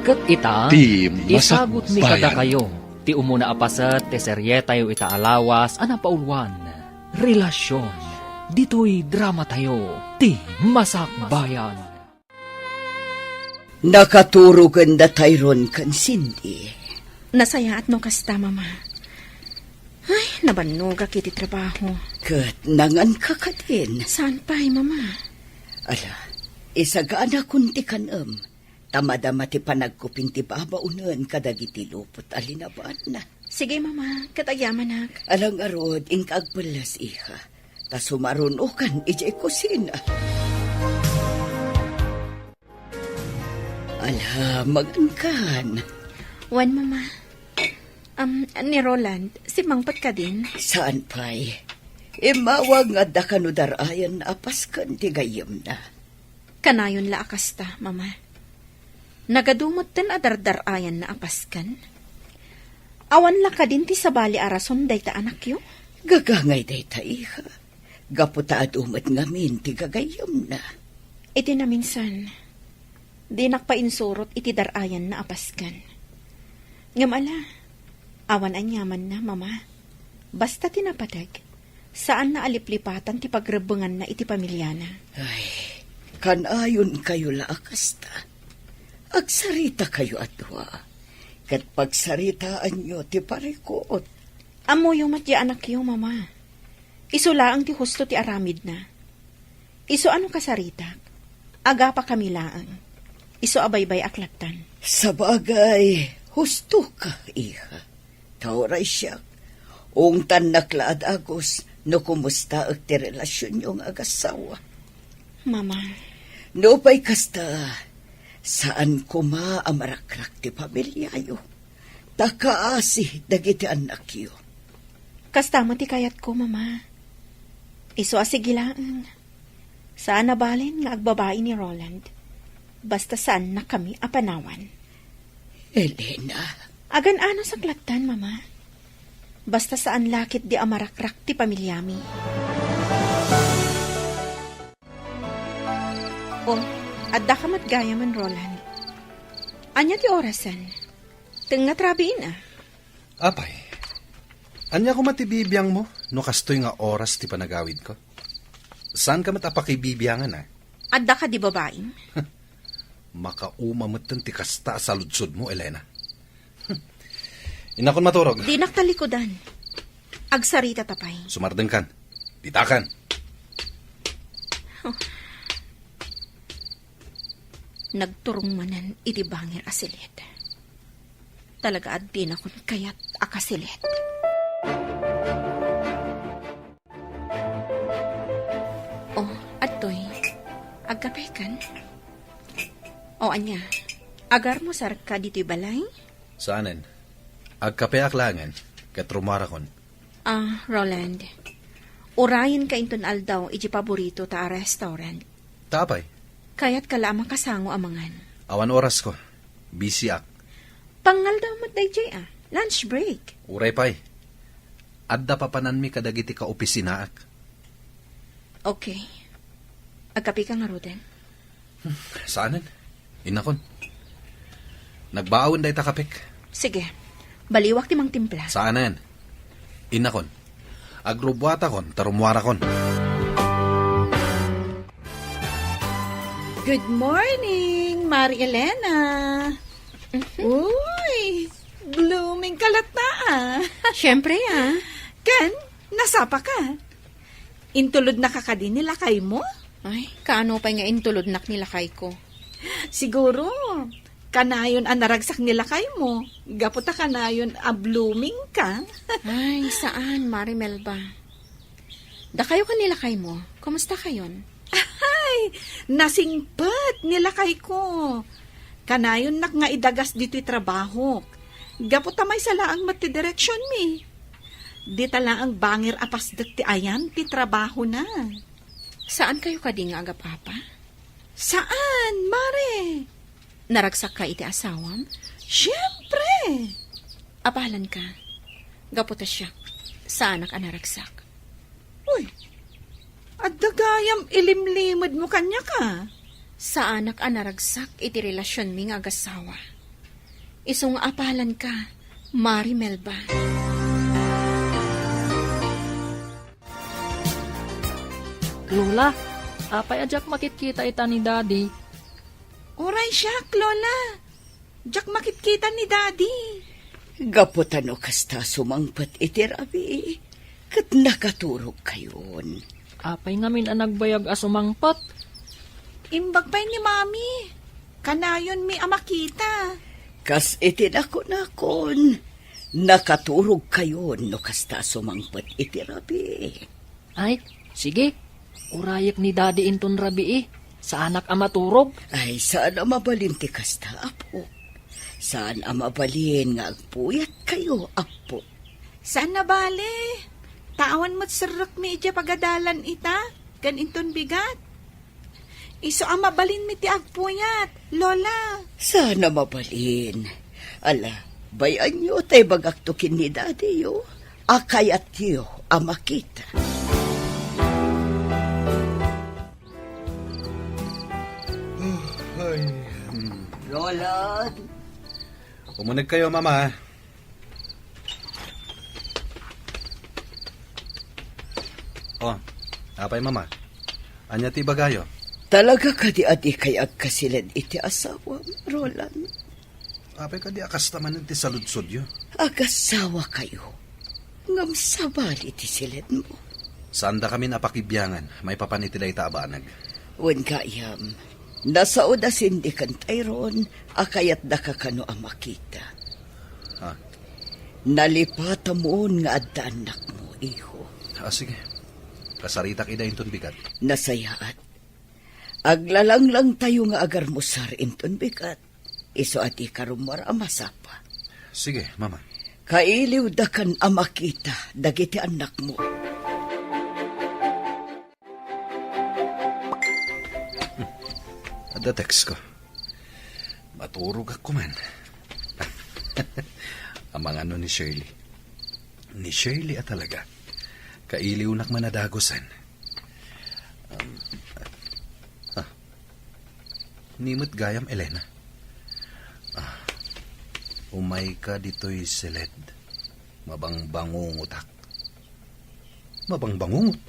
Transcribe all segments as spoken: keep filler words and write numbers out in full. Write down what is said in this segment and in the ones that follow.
Ket ita, ti isagut mi kadakayo ti umuna a paset ti serietayo ita a lawas a napauluan, Relasyon, ditoy dramatayo, ti Masakbayan. Nakaturogen da Tyrone ken Cindy. Nasayaat no kasta, Mama. Ay, nabannogak iti trabaho. Ket nanganka kadin? Saan pay, Mama? Ala, isaganakon ti kan-em. Ta madama ti panagkuping ti babaonen kadagiti lupot a linabanna. Sige, Mama, ket agyamanak. Ala ngarud, inka agpelles, iha. Ta sumarunokan idiay kusina. Ala, magankan. Wen, Mama. Am, ni Roland, simmangpet kadin? Saan pay. Immawag nga adda kano dar-ayan a pasken ti gayyemna. Kanayon la a kasta, Mama. Nagadu metten a dardar-ayanna a pasken. Awan la kadin ti sabali a rason dayta anakyo? Gagangay dayta, iha. Gapu ta adu met ngamin ti gagayyemna. Iti naminsan, dinak painsurot iti dar-ayanna a pasken. Ngem ala, awan aniamanna, Mama. Basta ti napateg, saanna a liplipatan ti pagrebbenganna iti pamiliana. Ay, kanayonkayo la a kasta. Agsaritakayo a dua, ket pagsaritaanyo ti parikut. Ammoyo met ti anakyo, Mama. Isu laeng ti husto ti aramidna. Isu a no kasaritak, agapakami laeng. Isu a baybay-ak lattan. Sabagay, hustoka, iha. Ta uray siak, ungtannak la a dagus no kumustaek ti relasionyo nga agassawa. Mama. Nupay kasta, saan koma a marakrak ti familiayo. Ta kaasi dagiti annakyo. Kasta met ti kayatko, Mama. Isu a sige laeng. Saan a balen nga agbabai ni Roland. Basta saannakami a panawan. Elena. Agan-anusak lattan, Mama. Basta saan la ketdi a marakrak ti pamiliami. Oh, addaka met gayamen, Roland. Ania ti orasen? Tengnga ti rabiin, a. Apay, ania koma ti bibiangmo no kastoy nga oras ti panagawidko? Saanka met a pakibibiangan, a? Adda kadi babaim? Makauma metten ti kasta a saludsodmo, Elena. Innakon maturog. Dinak talikudan. Agsaritata pay. Sumardengkan. Ditakan. Oh. Nagturong manen iti bangir a silet. Talaga a dinakon kayat a kasilet. Oh, adtoy. Agkapekan? O ania, agarmusarka ditoy balay? Saanen. Agkapeak laengen, ket rumuarakon. Ah, Roland, urayenka inton aldaw iti paboritota a restaurant. Ta apay? Kayatka la a makasango a mangan. Awan orasko. Busyak. Pangaldaw met daydiay, a. Lunch break. Uray pay. Adda papananmi kadagiti kaopisinaak. Okay. Agkapeka ngaruden? Hmm, saanen. Innakon. Nagbaawen dayta kapek. Sige. Baliwak ti mangtimpla. Saanen. Innakon. Agrubuatakon, ta rumuarakon. Good morning, Mari Elena. Mhm. Uy, blooming ka latta, a. Siyempre, a. Ken, nasapaka? Intulodnaka kadi ni lakaymo? Ay, kaano pay nga intulodnak ni lakayko? Siguro, kanayon a naragsak ni lakaymo, gapu ta kanayon a blooming ka. Ay, saan, Mari Melba. Dakayo ken ni lakaymo, kumusta kayon? Ay, nasingpet ni lakayko. Kanayonnak nga idagas ditoy trabahok. Gapu ta maysa laeng met ti direksionmi. Dita laeng bangir a pasdek ti ayan ti trabahona. Saan kayo kadi nga agapapa? Saan, Mare? Naragsakka iti asawam? Siempre! Apalanka. Gapu ta siak, saanak a naragsak. Uy, adda gayam ilimlimedmo kaniak, a. Saanak a naragsak iti relasionmi nga agassawa. Isu nga apalanka, Mari Melba. Lola, apay a diak makitkita ita ni Daddy? Uray siak, Lola. Diak makitkita ni Daddy. Gapu ta no kasta sumangpet iti rabii, ket nakaturogkayon. Apay ngamin a nagbayag a sumangpet? Imbag pay ni Mami. Kanayonmi a makita. Kas iti nakunakon, nakaturogkayon no kasta sumangpet iti rabii. Ay, sige. Urayek ni Daddy inton rabii. Saanak a maturog. Ay, saan a mabalin ti kasta, Apo. Saan a mabalin nga agpuyatkayo, Apo. Saan a bale. Ta awan met serrekmi idiay pagadalan ita, ken inton bigat. Isu a mabalinmi ti agpuyat, Lola. Saan a mabalin. Ala, bay-anyo ta ibagakto ken ni Daddy-yo a kayatyo a makita. Ay. Roland. Umunegkayo, Mama. Oh, apay, Mama? Ania ti ibagayo? Talaga kadi a dikay agkasiled iti asawam, Roland? Apay kadi a kasta manen ti saludsodyo? Agasawakayo, ngem sabali ti siledmo. Saandakamin a pakibiangan maipapan iti dayta a banag. Wen gayam, nasao da Cindy ken Tyrone a kayatdaka kano a makita. Ha? Nalipatamon nga adda annakmo, iho. Ah, sige. Kasaritak ida inton bigat. Nasayaat. Aglalanglangtayo nga agarmusar inton bigat. Isu a dika rummuar a masapa. Sige, Mama. Kailiwdakan a makita dagiti annakmo. Adda textko. Maturogak koman. Amangan no ni Shirley. Ni Shirley a talaga. Kailiwnak man a dagusen. Um, ah, Ni met gayam, Elena. Ah, umayka ditoy siled. Mabangbangungotak. Mabangbangungot?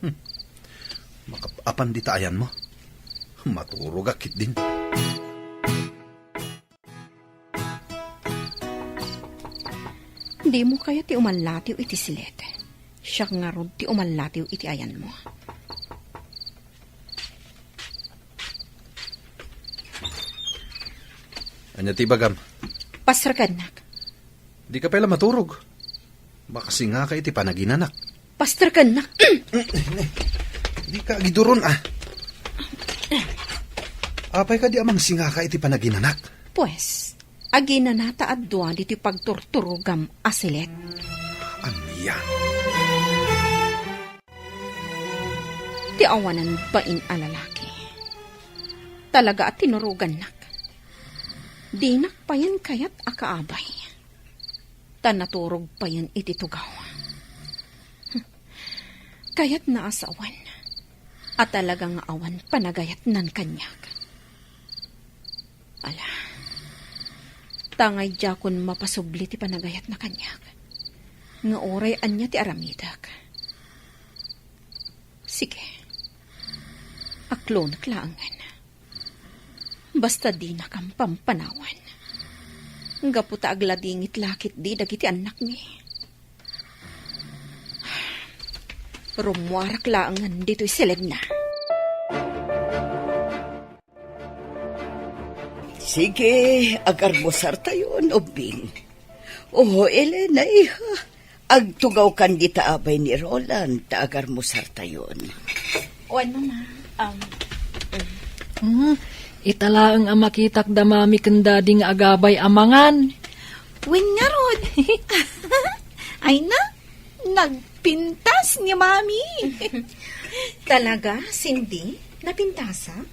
Hmm. Makap-apan dita ayanmo. Maturogak ketdin. Dimo kayat ti umallatiw iti siled. Siak ngarud ti umallatiw iti ayanmo. Ania ti ibagam? Pasrekennak. Dika pay la maturog. Makasingaka iti panaginanak. Pasrekennak. Dika agiduron, ah. Apay kadi a mangsingaka iti panaginanak? Pues, aginana ta adua ditoy pagturturogam a siled. Ania? Ti awanan bain a lalaki. Talaga a tinurogannak. Dinak payen kayat a kaabay. Ta naturog payen iti tugaw. Kayatna a sawen a talaga nga awan panagayatnan kaniak. Ala, tangay diakon mapasubli ti panagayatna kaniak. Nga uray ania ti aramidek. Sige. Aklonek laengen. Basta dinakam pampanawan. Gapu ta agladingit la ketdi dagiti annakmi. Rummuarak laengen ditoy siledna. Sige, agarmusartayon, ubbing. Oh, Elena, iha. Agtugawkan dita abay ni Roland ta agarmusartayon. Wen, Mama. Um, mm. Hmm, ita laeng a makitak da Mami ken Daddy nga agabay a mangan. Wen ngarud. Ay na, nagpintas ni Mami. Talaga, Cindy? Napintasak?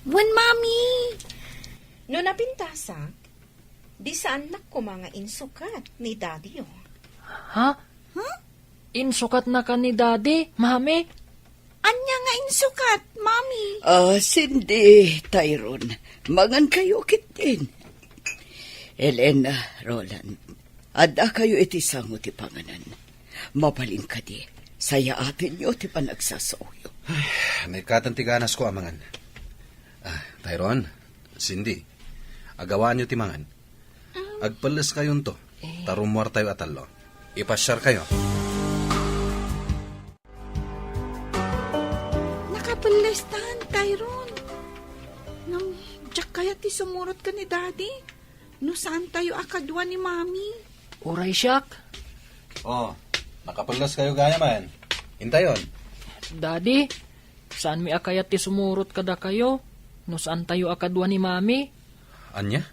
Wen, Mami. No napintasak, di saannak koma nga insukat ni Daddy-yo. Ha? Ha? Insukatnaka ni Daddy, Mami? Ania nga insukat, Mami? Ah, Cindy, Tyrone, mangankayo ketdin. Elena, Roland, addakayo iti sango ti panganan. Mabalin kadi, sayaatenyo ti panagsasaoyo. Ay, naikatan ti ganasko a mangan. Ah, Tyrone, Cindy, agawaanyo ti mangan. Agpelleskayonto, ta rummuartayo a tallo. Ipasiarkayo. Nakapellestan, Tyrone. Ngem, diak kayat ti sumurot ken ni Daddy. No saantayo a kadua ni Mami. Uray siak. Oh, nakapelleskayo gayam. Intayon. Daddy, saanmi a kayat ti sumurot kadakayo no saantayo a kadua ni Mami. Ania?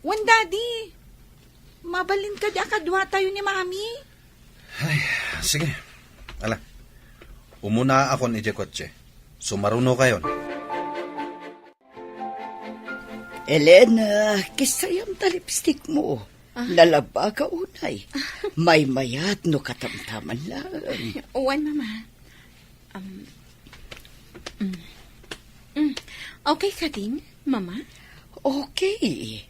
Wen, Daddy. Mabalin kadi a kaduatayo ni Mami? Ay, sige. Ala, umunaakon idiay kotse. Sumarunokayon. Elena, kissayam ta lipstick mo. Ah. Nalabaka unay. Maymayat no katamtaman lang. Wen, Mama. Um, mm. Mm. Okay kadin, Mama? Okay.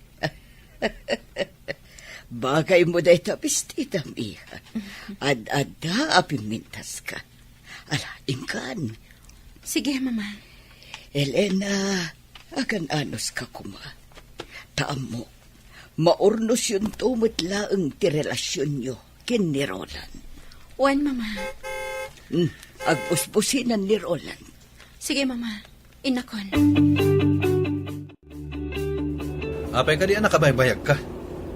Bagay mo dayta bestidam, iha. Ad-adda a pimmintaska. Ala, inkan. Sige, Mama. Elena, agan-anuska koma. Ta ammok, maurnosyonto met laeng ti relasionyo ken ni Roland. Wen, Mama. Hmm, agbusbusinan ni Roland. Sige, Mama. Innakon. Apay kadi a nakabaybayagka?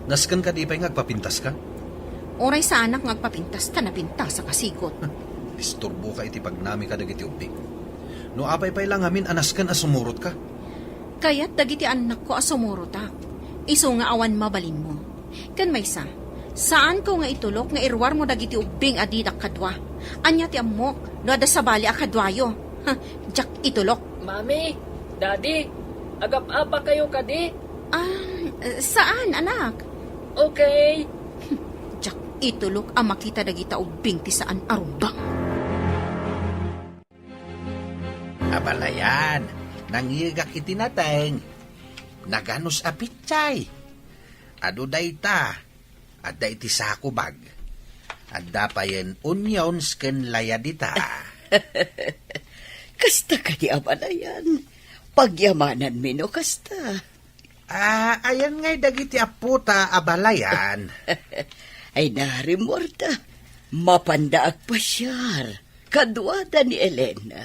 Nasken kadi pay nga agpapintaska? Uray saanak nga agpapintas ta napintasak a sigut. Disturboka iti pagnamika dagiti ubbing. No apay pay la ngamin a nasken a sumurotka? Kayat dagiti annakko a sumurotak. Isu nga awan mabalinmo. Ken maysa, saanko nga itulok nga iruarmo dagiti ubbing a didak kadua. Ania ti ammok no adda sabali a kaduayo? Ha, diak itulok. Mami, Daddy, agap-apakayo kadi? Ah, saan, anak? Okay. Diak itulok a makita dagita ubbing ti saan a rumbeng. Abalayan, nangngegak iti nateng. Naganus a pitsay. Adu dayta, adda iti sako bag. Adda payen onions ken laya dita. Kasta kadi, abalayan? Pagyamananmi no kasta. Ah, ayan ngay dagiti appota, abalayan. Ay, narimmuarda. Mapanda agpasiar. Kaduada ni Elena.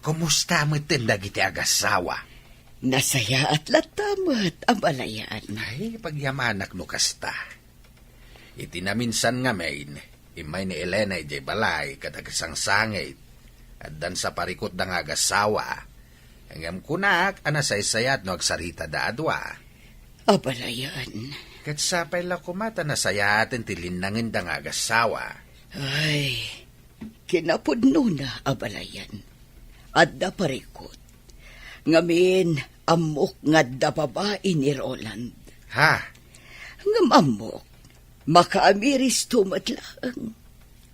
Kumusta metten dagiti agassawa? Nasayaat latta met, abalayan. Ay, pagyamanak no kasta. Iti naminsan ngamin, immay ni Elena idiay balay ket agsangsangit. Addan saparikutda nga agassawa. Ngem kunak a nasaysayaat no agsaritada a dua. Abalayan. Ket sapay la koma ta nasayaaten ti linnangenda nga agassawa. Ay, kinapudnona, abalayan. Adda parikut. Ngamin, ammok nga adda babai ni Roland. Ha? Ngem ammok, makaamiristo met laeng.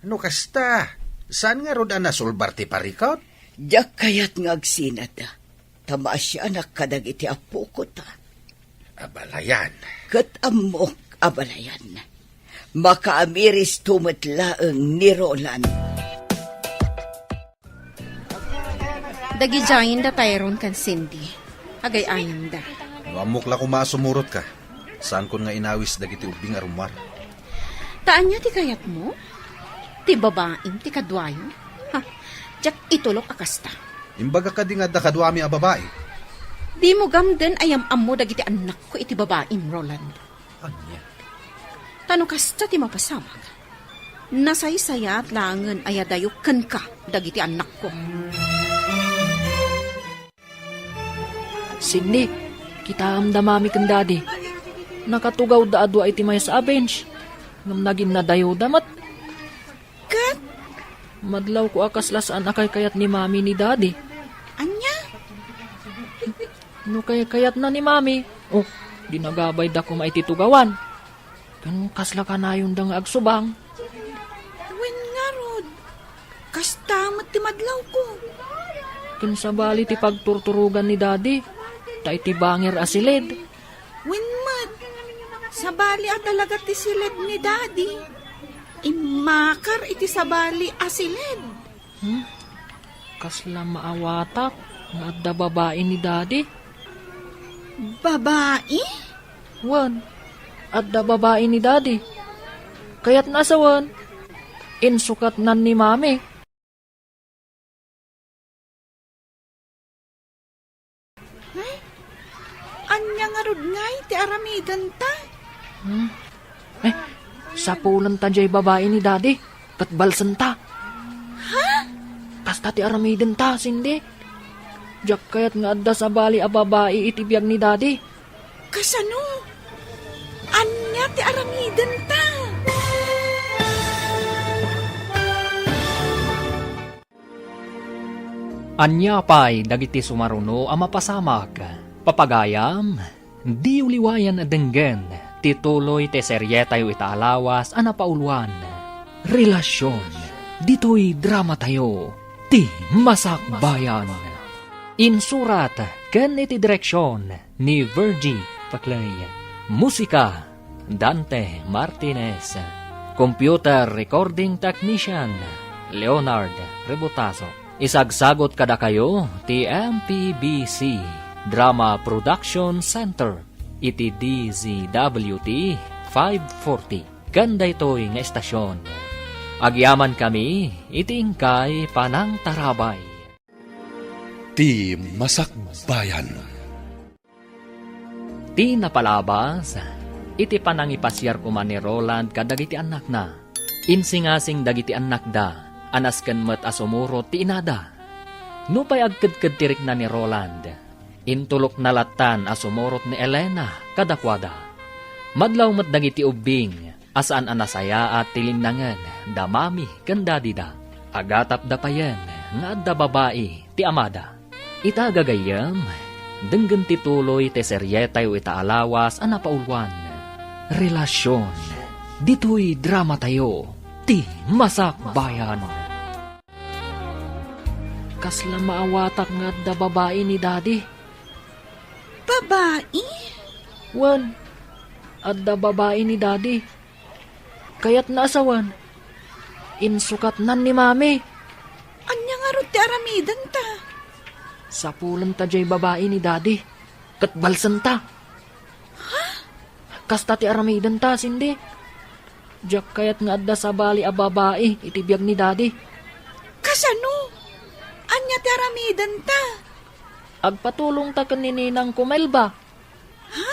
No kasta, saan ngarud a nasulbar ti parikut? Diak kayat nga agsinada, ta maasianak kadagiti appoko ta. Abalayan. Ket ammok, abalayan. Makaamiristo met laeng ni Roland. Dagidiayen da Tyrone ken Cindy. Agay-ayanda. No ammok la koma a sumurotka, saankon nga inawis dagiti ubbing a rummuar. Ta ania ti kayatmo? Ti babaim ti kaduayo? Ha, diak itulok a kasta. Imbagak kadi nga adda kaduami a babai? Dimo gamden a yam-ammo dagiti annakko iti babaim, Roland. Ania? Ta no kasta ti mapasamak, nasaysayaat laengen a yadayok kenka dagiti annakko. Cindy, kitaem da Mami ken Daddy. Nakatugawda a dua iti maysa a bench. Ngem naginnadayawda met. Ket? Madlawko a kasla saan a kaykayat ni Mami ni Daddy. Ania? No kaykayatna ni Mami, oh, di nagabayda koma iti tugawan. Ken kasla kanayonda nga agsubang. Wen ngarud, kasta met ti madlawko. Ken sabali ti pagturturogan ni Daddy, ta iti banger a silid. Wen Sabali a talaga ti siled ni Daddy. Immakar iti sabali a siled. Hmm? Kasla maawatak nga adda babai ni Daddy? Babai? Wen, adda babai ni Daddy. Kayatna a sawen, insukatnan ni Mami. Ay, ania ngarud ngay ti aramidenta? Hmm? Eh, sapulenta jay babai ni Daddy, ket balsenta. Ha? Kasta ti aramidenta, Cindy. Diak kayat nga adda sabali a babai iti biag ni Daddy. Kasano? Ania ti aramidenta? Ania pay dagiti sumaruno a mapasamak? Papagayam, diyo liwayan a denggen ti tuloy ti serietayo ita a lawas a napauluan, Relasyon. Ditoy dramatayo, ti Masakbayan. Insurat ken iti direksion ni Virgie Paclay. Musika, Dante Martinez. Computer recording technician, Leonard Rebotazo. Isagsagot kadakayo ti M P B C Drama Production Center iti D Z W T five forty. Ken daytoy nga estasion, agyamankami iti inkay panangtarabay. Ti Masakbayan. Ti napalabas, iti panangipasiar koma ni Roland kadagiti annakna. Insingasing dagiti annakda, a nasken met a sumurot ti inada. Nupay agkedked ti rikna ni Roland, intulokna lattan a sumurot ni Elena kadakuada. Madlaw met dagiti ubbing a saan a nasayaat ti linnangen da mami ken dadida. Agatapda payen nga adda babai ti amada. Ita gagayyem, denggen ti tuloy ti serietayo ita a lawas a napauluan, Relasyon. Ditoy dramatayo, ti Masakbayan. Kasla maawatak nga adda babai ni Daddy. Babai? Wen, adda babai ni Daddy. Kayatna a sawen, insukatnan ni Mami. Ania ngarud ti aramidenta? Sapulenta jay babai ni Daddy, ket balsenta. Ha? Kasta ti aramidenta, Cindy. Diak kayat nga adda sabali a babai iti biag ni Daddy. Kasano? Ania ti aramidenta? Agpatulongta ken ni Ninang ko Melba. Ha?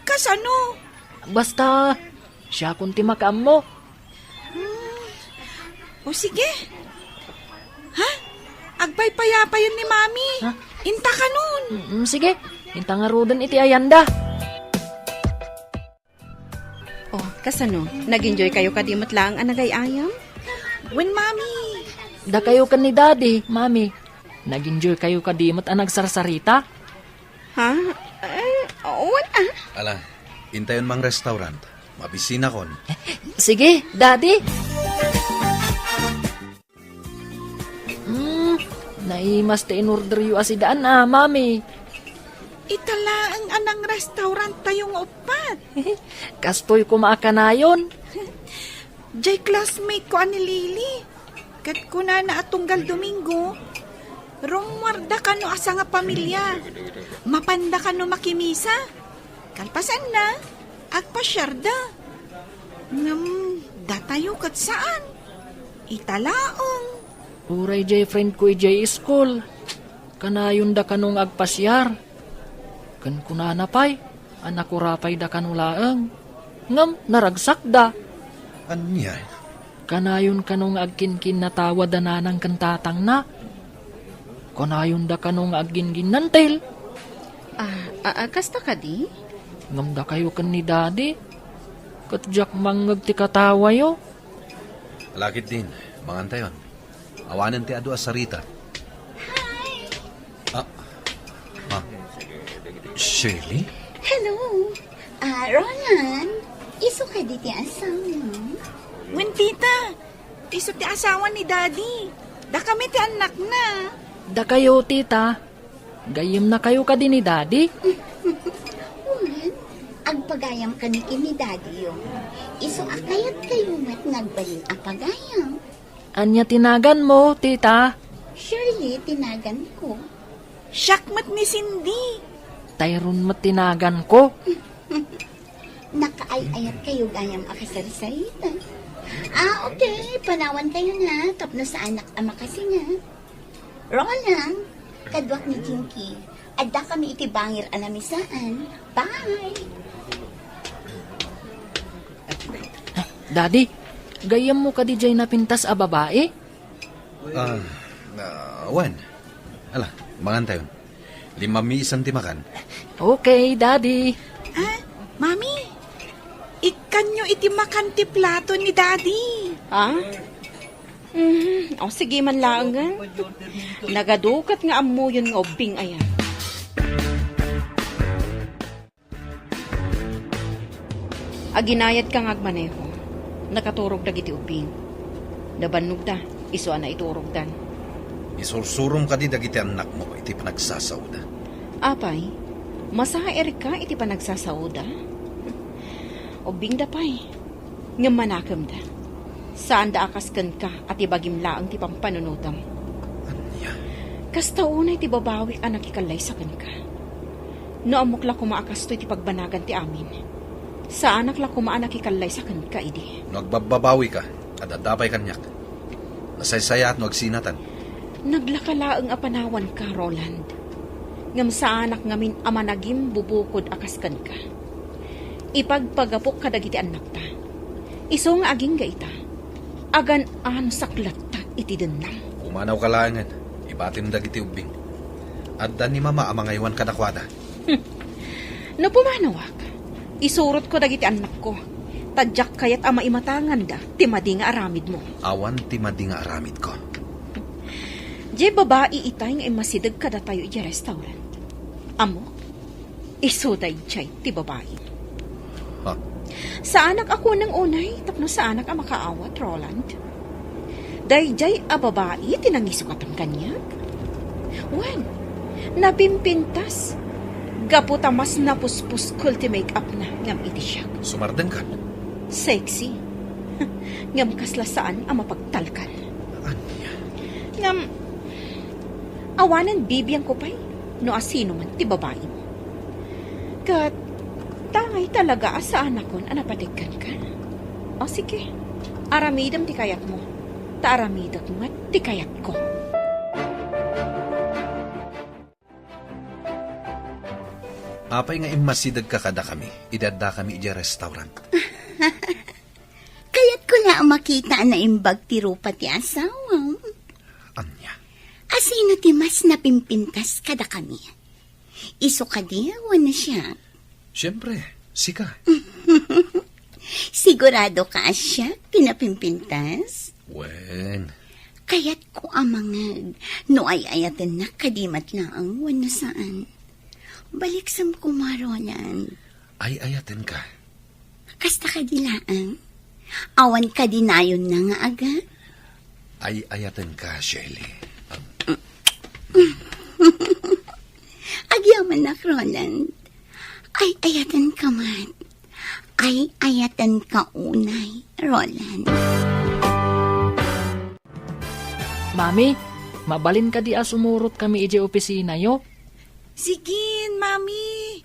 Kasano? Basta, siakon ti makaammo. Hmm. O sige. Ha? Agpaypayapayen ni Mami. Ha? Inta kanon. Mm, sige. Inta ngaruden iti ayanda. Oh, kasano? Nag-enjoy kayo kadi met laeng a nagay-ayam? Wen, Mami. Dakayo ken ni Daddy, Mami. Nag-enjoy kayo kadi met a nagsarsarita? Ha? Eh, wen, ah. Ala, intayon mang restaurant. Mabisinakon. Sige, Daddy. Hmm, naimas ti inorderyo a sidaan a, Mami. Ita laeng a nang-restaurant tayo nga uppat. Kastoy koma a kanayon. Jay classmate ko a ni Lily. Ket kunana a tunggal Domingo, rummuarda kano a sangapamilia. Mapanda kano makimisa. Kalpasanna, agpasiarda. Ngem datayo ket saan. Ita laeng. Uray jay friend ko idiay school. Kanayonda kano nga agpasiar. Ken kunana pay a nakurapayda kano laeng. Ngem naragsakda. Ania? Kanayon kano nga agkinkinnatawa da nanang ken tatangna. Kanayonda kano nga agginginnantil. Ah, ah, ah, kasta kadi? Ngem dakayo ken ni Daddy, ket diak mangngeg ti katawayo. Lakit din, mangantayon. Awanen ti adu a sarita. Hi! Ah, ah. Shirley? Hello. Ah, Roland, isu kadi ti asawa? Wen, tita. Isu ti asawa ni Daddy. Dakami ti annakna. Dakayo, tita. Gayyemnakayo kadi ni Daddy? Wen, Agpagayam kami ken ni Daddy yo. Isu a kayatkayo met nga agbalin a pagayam. Ania ti naganmo, tita? Shirley ti naganko. Siak met ni Cindy. Tyron met ti naganko. Nakaay-ayatkayo gayam a kasarsarita. Ah, okay. Panawankayo na tapno saanak a makasinga. Roland, kaduak ni Jinky. Addakami iti bangir a namisaan. Bye! Daddy, gayyemmo kadi jay napintas a babai? Ah, ah, wen. Ala, mangantayon. Limmammi isan ti makan. Okay, Daddy. Ah, Mami, ikkanyo iti makan ti plato ni Daddy. Ah? Mhm. O, sige man laengen. Nagadukat nga ammoyon nga ubbing aya. Aginayadka nga agmaneho, nakaturog dagiti ubbing. Nabannogda, isu a naiturogdan. Isursurom kadi dagiti annakmo iti panagsasaoda. Apay, masairka iti panagsasaoda? Ubbingda pay. Ngem manakemda. Saanda a kas kenka a ti bagim laeng ti pampanunotem. Ania? Kasta unay ti babawik a nakikallaysa kenka. No ammok la koma a kastoy ti pagbanagan ti amin, saanak la koma a nakikallaysa kenka idi. No agbabbabawika, adda pay kaniak. Nasaysayaat no agsinatan. Naglaka laeng a panawanka, Roland. Ngem saanak ngamin a managimbubukod a kas kenka. Ipagpagapok kadagiti annakta. Isu nga agingga ita, agan-anusak latta iti dennam. Pumanawka laengen, ibatim dagiti ubbing. Adda ni Mama a mangaywan kadakuada. Hmm. No pumanawak, isurotko dagiti annakko, ta diak kayat a maimatanganda ti madi nga aramidmo. Awan ti madi nga aramidko. Diay babai itay nga immasideg kadatayo idiay restaurant. Ammok, isu daydiay ti babai. Ha? Saanak a kunang unay tapno saanak a makaawat, Roland. Daydiay a babai ti nangisukatam kaniak. Wen, napimpintas. Gapu ta mas napuspuskol ti make-up na ngem iti siak. Sumardengkan? Sexy. Ngem kasla saan a mapagtalkan. Ania? Ngem, awanen bibiangko pay no asino man ti babai. Ket, tangay talaga a saanakon a napatikkan ka. O sige, aramidem ti kayatmo, ta aramidek met ti kayatko. Apay nga immasidegka kadakami, idi addakami idiay restaurant? Kayatko la a makita a naimbag ti rupa ti asawam. Ania? Asino ti mas napimpintas kadakami? Isu kadi wenno siak? Siempre, sika. Sigurado ka a siak ti napimpintas? Wen. Kayatko a mangeg no ay-ayatennak kadi met laeng wenno saan. Baliksem koma, Roland. Ay-ayatenka. Kasta kadi laeng? Awan kadi nayonna nga aga? Ay-ayatenka, Shirley. Am- Agyamanak, Roland. Ay-ayatenka met. Ay-ayatenka unay, Roland. Mami, mabalin kadi a sumurot kami idiay opisinayo? Sige, Mami.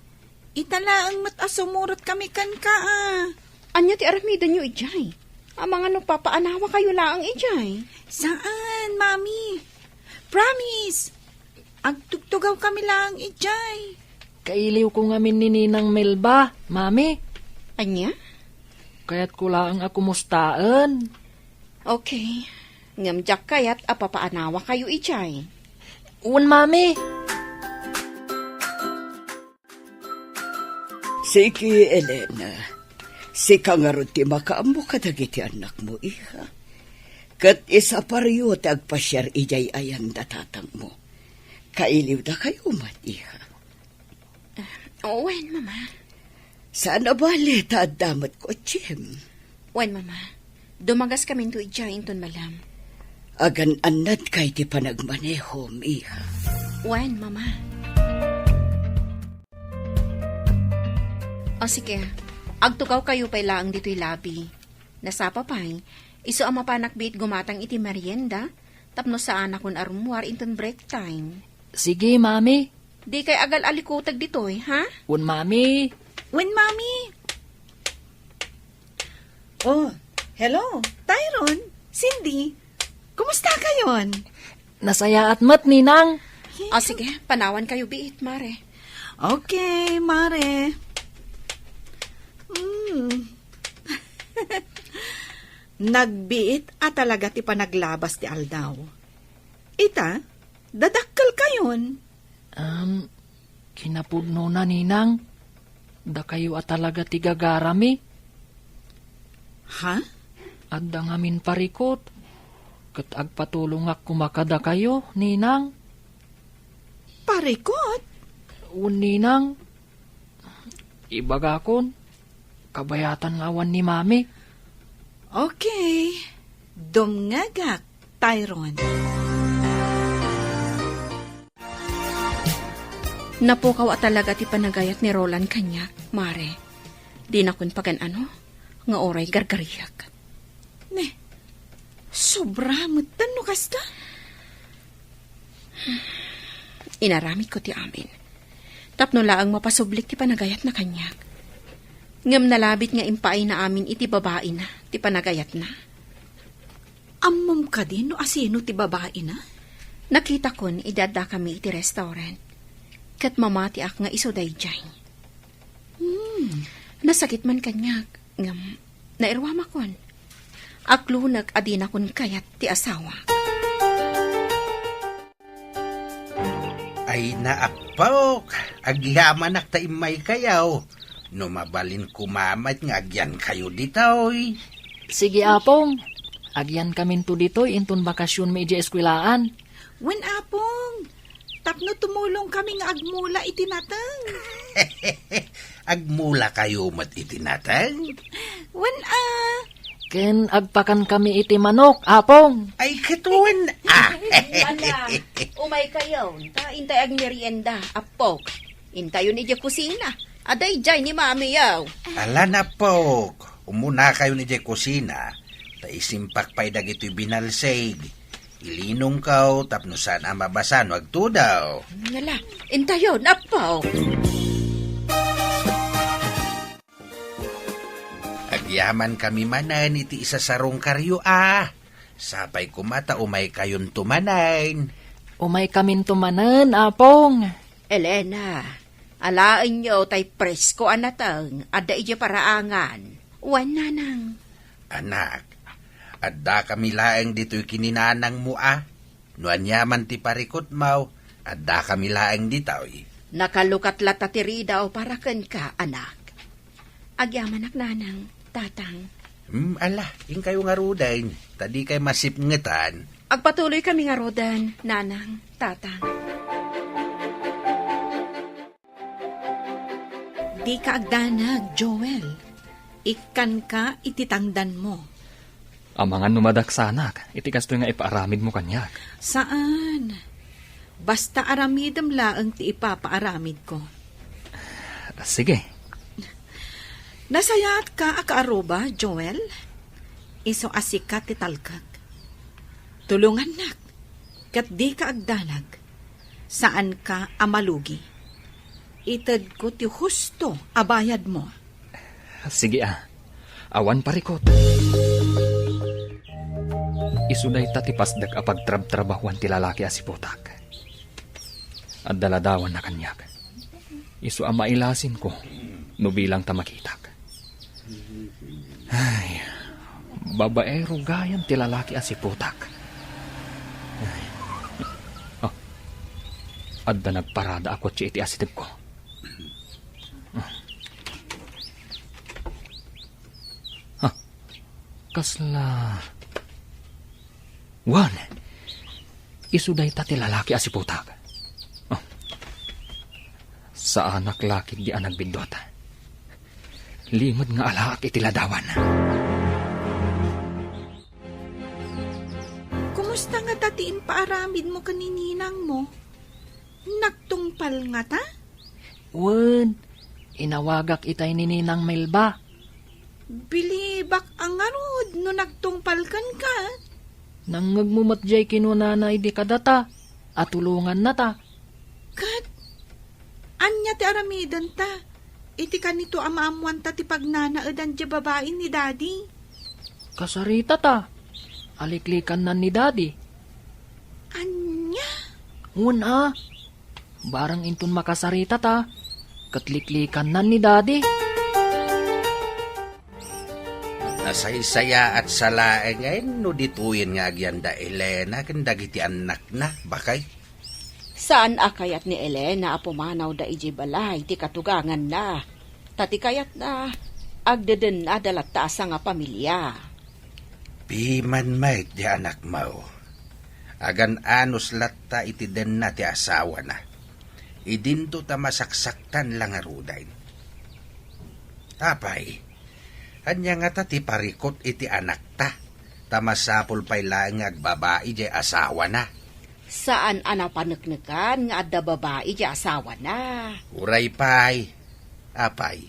Ita laeng met a sumurot kami kenka, a. Ania ti aramidenyo idiay? Amangan no papaanawakayo laeng idiay? Saan, Mami. Promise. Agtugtugaw kami laeng idiay. Kailiwko ngamin ni Ninang Melba, Mami. Ania? Kayatko laeng a kumustaen. Okay. Ngem diak kayat a papaanawakayo idiay. Wen, Mami. Sige, Elena. Sika ngarud ti makaammo kadagiti annakmo, iha. Ket isaparyo ti agpasiar idiay ayan da tatangmo. Kailiwdakayo met, iha. Ah, wen, Mama. Saan a bale ta adda met kotsem? Wen, Mama. Dumagaskamento idiay inton malam. Agan-annadka iti panagmanehom, iha. Wen, Mama. O sige, agtugawkayo pay laeng ditoy labi. Nasapa pay, isu a mapanak biit gumatang iti merienda, tapno saanakon a rummuar inton break time. Sige, Mami. Dikay agal-alikuteg ditoy, ha? Wen, Mami. Wen, Mami. Oh, hello, Tyron, Cindy. Kumusta kayon? Nasayaat met, Ninang. O sige, panawankayo biit, Mare. Okay, Mare. Hmm. Nagbiit a talaga ti panaglabas ti aldaw. Ita, dadakkelkayon. Um, kinapudnona, Ninang. Dakayo a talaga ti gagarami. Ha? Adda ngamin parikut, ket agpatulongak koma kadakayo, Ninang. Parikut? Wen, Ninang. Ibagakon, kabayatan nga awan ni Mami. Okay. Dumngegak, Tyron. Napukaw a talaga ti panagayat ni Roland kaniak, Mare. Dinakon pagan-ano nga uray gargariak. Ne, sobra metten no kasta. Inaramidko ti amin. Tapno laeng mapasublik ti panagayatna kaniak. Ngem nalabit nga impaayna amin iti babaina ti panagayatna. Ammom kadi no asino ti babaina? Nakitakon idi addakami iti restaurant. Ket mamatiak nga isu daydiay. Hmm. Nasakit man kaniak, ngem nairuamakon. Aklunek a dinakon kayat ti asawa. Ay, naappok, agyamanak ta immaykayo. No mabalin koma met nga agyankayo ditoy. Sige, Apong. Agyankaminto ditoy inton bakasionmi idiay eskwelaan. Wen, Apong. Tapno tumulongkami nga agmula iti nateng. Agmulakayo met iti nateng? Wen a. Ken agpakankami iti manok, Apong. Ay, ket wen a. Ala, umaykayon, ta intay agmerienda, Apok. Intayon idiay kusina. Adda idiay ni Mamiyo. Ala, Apok. Umunakayon idiay kusina, ta isimpak pay dagitoy binalsig. Ilinongko tapno saan a mabasa no agtudaw. Ngala, intayon, Apok. Agyamankami manen iti isasarungkaryo a. Sapay koma ta umaykayonto manen. Umaykaminto manen, Apong. Elena, alaenyo tay presko a nateng adda idiay paraangan. Wen, Nanang. Anak, addakami laeng ditoy ken ni nanangmo a. No aniaman ti parikutmo, addakami laeng ditoy. Nakalukat latta ti ridaw para kenka, anak. Agyamanak, Nanang, Tatang. Hmm, ala, inkayo ngaruden, ta dikay masipngetan. Agpatuloykami ngaruden, Nanang, Tatang. Dika agdanag, Joel. Ikkanka iti tangdanmo. Amangan no madaksanak iti kastoy nga ipaaramidmo kaniak. Saan. Basta aramidem laeng ti ipapaaramidko. Sige. Nasayaatka a kaaruba, Joel? Isu a sika ti talkek. Tulongannak, ket dika agdanag. Saanka a malugi. Itedko ti husto a bayadmo. Sige a, awan parikut. Isu dayta ti pasdek a pagtrabtrabahuan ti lalaki a siputak. Adda ladawanna kaniak. Isu a mailasinko no bilang ta makitak. Ay, babaero gayam ti lalaki a siputak. Ay. Ah, adda nagparada a kotse iti asidegko. Ah, kasla Wen, isu dayta ti lalaki a siputak. Oh. Saanak la ketdi a nagbiddut. Limed nga alaak iti ladawan. Kumusta ngata ti impaaramidmo ken ni ninangmo? Nagtungpal ngata? Wen, Inawagak itay ni Ninang Melba. Bilibak a ngarud no nagtungpal kenka. Nangngegmo met jay kinunana idi kadata a tulongannata. Ket ania ti aramidenta iti kanito a maammoanta ti pagnanaedan diay babai ni Daddy? Kasaritata. Aliklikannan ni Daddy. Ania? Wen a. Barang inton makasaritata, ket liklikannan ni Daddy. Nasaysayaat sa laengen no ditoyen nga agyan da Elena ken dagiti annakna, bakay? Saan a kayat ni Elena a pumanawda idiay balay ti katuganganna. Ta ti kayatna, agdedennada latta a sangapamilia. Piman met ti anakmo. Agan-anos latta iti denna ti asawana. Idinto ta masaksaktan la ngaruden. Apay, ania ngata ti parikut iti anakta? Ta masapul pay laeng nga agbabai diay asawana. Saan a napaneknekan nga adda babai diay asawana. Uray pay, apay,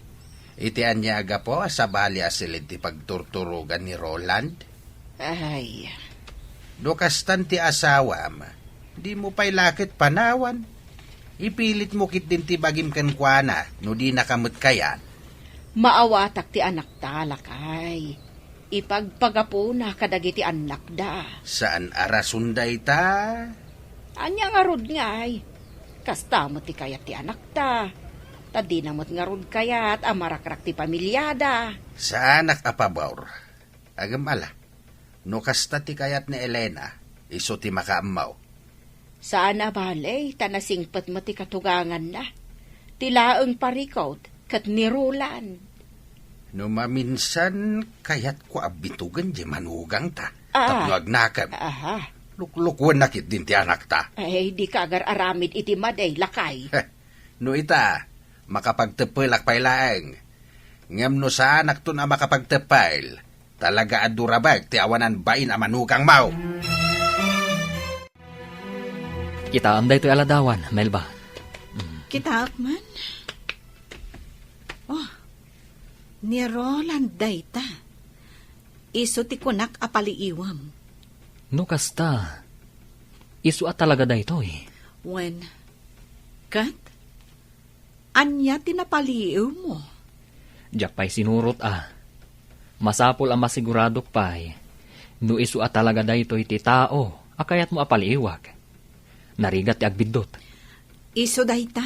iti ania a gapu a sabali a siled ti pagturturogan ni Roland? Ay. No kastan ti asawam, dimo pay la ket panawan. Ipilitmo ketdin ti bagim kenkuana no dinaka met kayat. Maawatak ti anakta, lakay. Ipagpagapuna kadagiti annakda. Saan a rason dayta? Ania ngarud ngay? Kasta met ti kayat ti anakta. Ta dina met ngarud kayat a marakrak ti pamiliada. Saanak a pabor. Agem ala, no kasta ti kayat ni Elena, isu ti makaammo. Saan a bale, ta nasingpet met ti katuganganna. Ti laeng parikut ket ni Roland. No maminsan, kayatko a bitugen diay manugangta. Ah. Tapno agnakem. Aha. Luklukuenna ketdin ti anakta. Ay, dika agar-aramid iti madi, lakay. Heh, no ita, makapagteppelak pay laeng. Ngem no saanakton a makapagteppel, talaga a durabek ti awanan bain a manugangmo. Kitaem daytoy a ladawan, Melba. Mm. Kitaek man. Oh, ni Roland dayta. Isu ti kunak a paliiwem. No kasta, isu a talaga daytoy. Wen, ket ania ti napaliiwmo? Diak pay sinurot a. Masapul a masiguradok pay no isu a talaga daytoy ti tao a kayatmo a paliiwak. Narigat ti agbiddut. Isu dayta.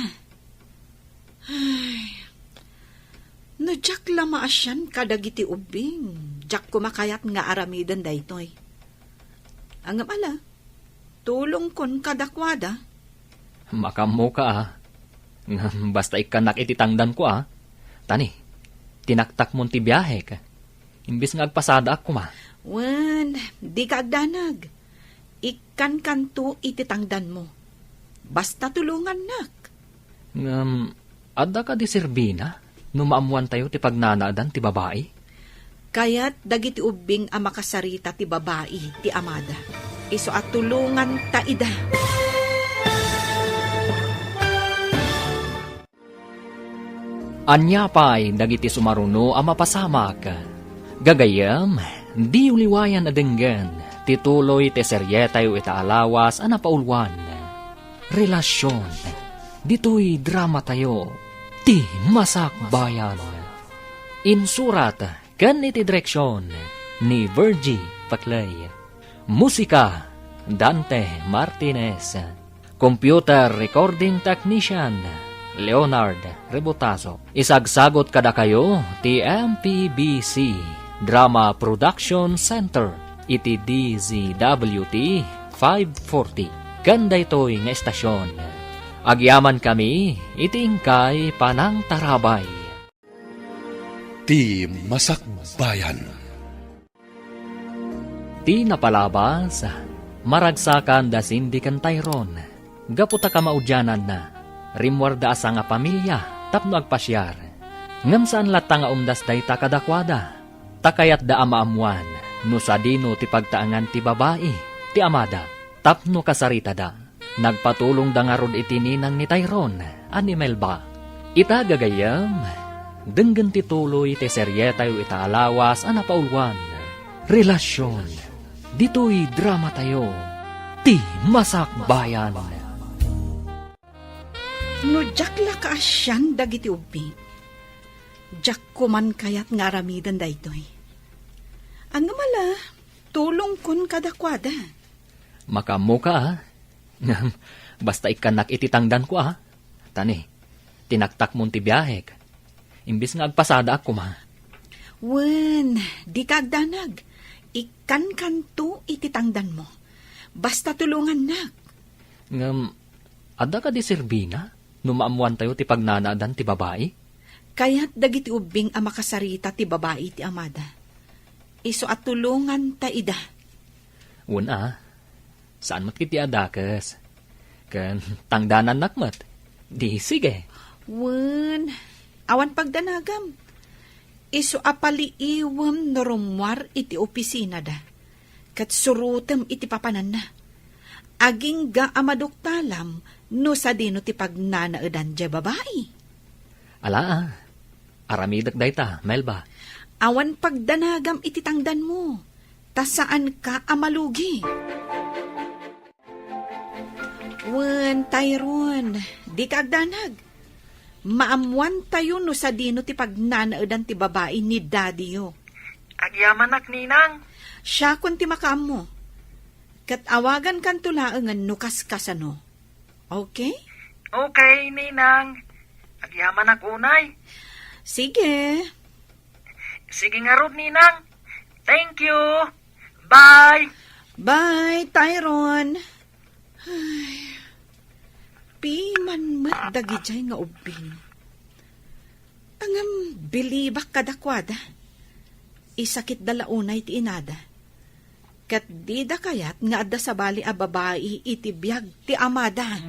Ay, no diak la maasian kadagiti ubbing, diak koma kayat nga aramiden daytoy. Ngem ala, tulongkon kadakuada. Makaammoka a. Ngem basta ikkannak iti tangdanko a. Tani, tinaktakmon ti biahek. Imbes nga agpasadaak koma. Wen, dika agdanag. Ikkankanto iti tangdanmo. Basta tulongannak. Ngem, adda kadi serbina no maammoantayo ti pagnanaedan ti babai? Kayat dagiti ubbing a makasarita ti babai ti amada. Isu a tulonganta ida. Ania pay dagiti sumaruno a mapasamak? Gagayyem, diyo liwayan a denggen ti tuloy ti serietayo ita a lawas a napauluan, Relasion. Ditoy dramatayo, Ti Masakbayan. Insurat ken iti direksion ni Virgie Paclay. Musika, Dante Martinez. Computer Recording Technician, Leonard Rebotazo. Isagsagot kadakayo ti M P B C Drama Production Center iti D Z W T five forty. Ken daytoy nga estasion, agyamankami iti inkay panangtarabay. Ti Masakbayan. Ti napalabas, maragsakan da Cindy ken Tyrone. Gapu ta kamaudiananna, rimmuarda a sangapamilia tapno agpasiar. Ngem saan latta nga umdas dayta kadakuada, ta kayatda a maammoan no sadino ti pagtaengan ti babai ti amada tapno kasaritada. Nagpatulongda ngarud iti ninang ni Tyrone a ni Melba. Ita, gagayyem, denggen ti tuloy ti serietayo ita a lawas a napauluan, Relasyon. Ditoy dramatayo, Ti Masakbayan. No diak la kaasian dagiti ubbing, diak koman kayat nga aramiden daytoy. Ngem ala, tulongkon kadakuada. Makaammoka, a. Ngem, basta ikkannak iti tangdanko, a. Tani, tinaktakmon ti biahek. Imbes nga agpasadaak koma. Wen, dika agdanag. Ikkankanto iti tangdanmo. Basta tulongannak. Ngem, adda kadi serbina no maammoantayo ti pagnanaedan ti babai? Kayat dagiti ubbing a makasarita ti babai iti amada. Isu a tulonganta ida. Wen, a. Saan met ketdi a dakes. Ken tangdanannak met. Di sige. Wen, awan pagdanagam. Isu a paliiwem no rummuar iti opisinada. Ket surotem iti papananna. Agingga a maduktalam no sadino ti pagnanaedan diay babai. Ala, a. Aramidek dayta, Melba. Awan pagdanagam iti tangdanmo, ta saanka a malugi. Wen, Tyrone, dika agdanag. Maammoantayo no sadino ti pagnanaedan ti babai ni daddyyo. Agyamanak, Ninang. Siakon ti makaammo. Ket awagankanto laengen no kaskasano. Okay? Okay, Ninang. Agyamanak unay. Sige. Sige ngarud, Ninang. Thank you. Bye. Bye, Tyrone. Ay, piman met dagidiay nga ubbing. Ngem bilibak kadakuada. Isakitda la unay ti inada. Ket dida kayat nga adda sabali a babai iti biag ti amada.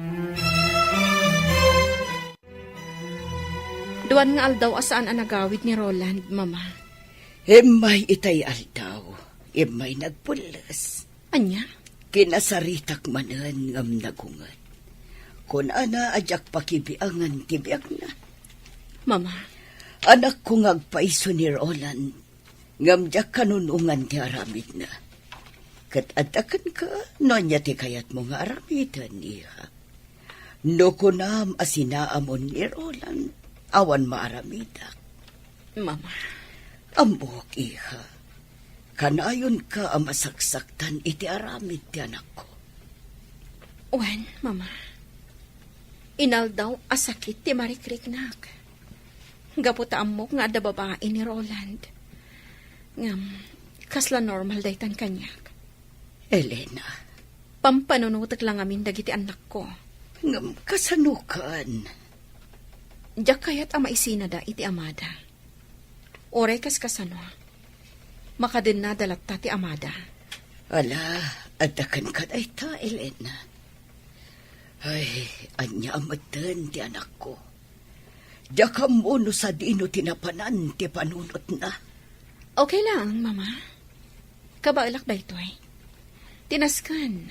Duan nga aldaw a saan a nagawid ni Roland, Mama. Immay itay aldaw, immay nagpulles. Ania? Kinasaritak manen ngem nagunget. Kunana a diak pakibiangen ti biagna. Mama. Anakko nga agpayso ni Roland, ngem diak kanunongan ti aramidna. Ket adda kenka no ania ti kayatmo nga aramiden, iha. No kunam a sinaamon ni Roland, awan maaramidak. Mama. Ammok, iha. Kanayonka a masaksaktan iti aramid ti anakko. Wen, Mama. Inaldaw a sakit ti marikriknak. Gapu ta ammok nga adda babai ni Roland. Ngem, kasla normal daytan kaniak. Elena. Pampanunotek la ngamin dagiti annakko. Ngem kasano ken? Diak kayat a maisinada iti amada. Uray kas kasano, makadennada latta ti amada. Ala, adda kenka dayta, Elena. Ay, ania a metten ti anakko. Diak ammo no sadino ti napanan ti panunotna. Okay lang, Mama. Kabaelak daytoy. Ti nasken,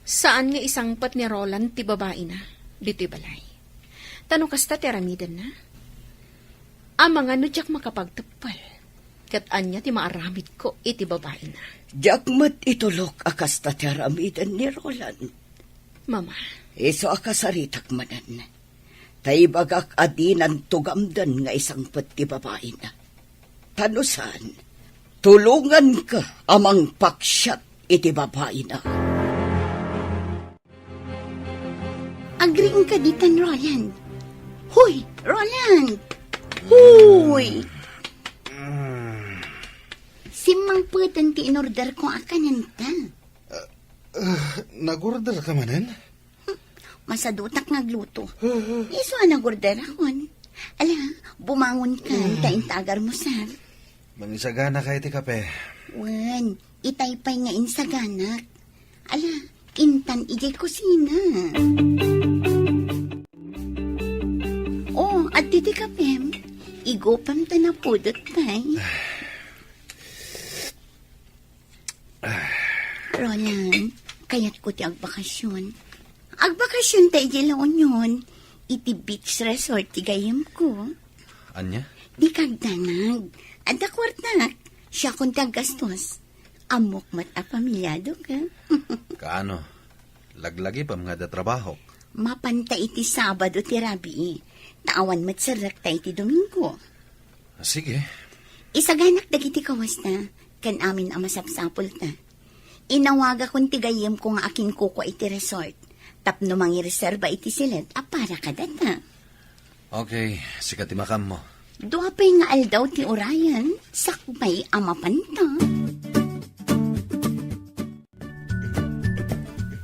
saan nga isangpet ni Roland ti babaina ditoy balay. Ta no kasta ti aramidenna, amangan no diak makapagteppel, ket ania ti maaramidko iti babaina. Diak met itulok a kasta ti aramiden ni Roland. Mama. Isu a kasaritak manen. Ta ibagak a dinan tugamden nga isangpet ti babaina. Ta no saan, tulonganka a mangpaksiat iti babaina. Agriingka ditan, Roland. Hoy, Roland! Hoy! Simmangpeten ti inorder ko a kanenta. Ah, nag-order ka manen? Masadutak nga agluto. Isu a nag-order akon. Ala, bumangon ka, ta intagar mo, sir. Mangisagana ka iti kape. Wen, itay pay nga insaganak. Ala, intan idiay kusina. Oh, adda ti kapem. Igupam ta napudot pay. Roland, kayatko ti agbakasyon. Agbakasyon ta idiay La Union. iti beach resort ti gayyemko. Ania? Dika agdanag. Adda kuartak. Siakon ti aggastos. Ammok met a pamiladoka. Kaano? Laglagipem nga adda trabahok. Mapanta iti Sabado ti rabii. Ta awan met serrekta iti Domingo. Sige. Isaganak dagiti kawasta, ken amin a masapsapulta. Inawagakon ti gayyemko nga akinkukua iti resort, tapno mangireserba iti silet a para kadata. Okay, sika ti makammo. Dua pay nga aldaw ti urayan, sakbay a mapanta.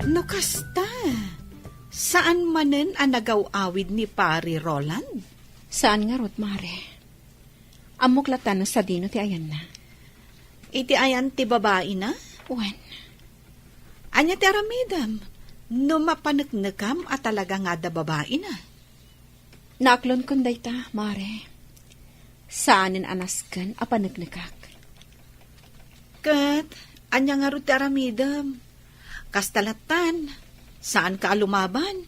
No kasta, saan manen a nagaw-awid ni Pari Roland? Saan ngarud, Mare. Ammok latta no sadino ti ayanna. Iti ayan ti babaina? Wen. Ania ti aramidem no mapaneknekam a talaga nga adda babaina? Naaklonkon dayta, Mare. Saanen a nasken a paneknekak. Ket ania ngarud ti aramidem? Kasta lattan, saanka a lumaban.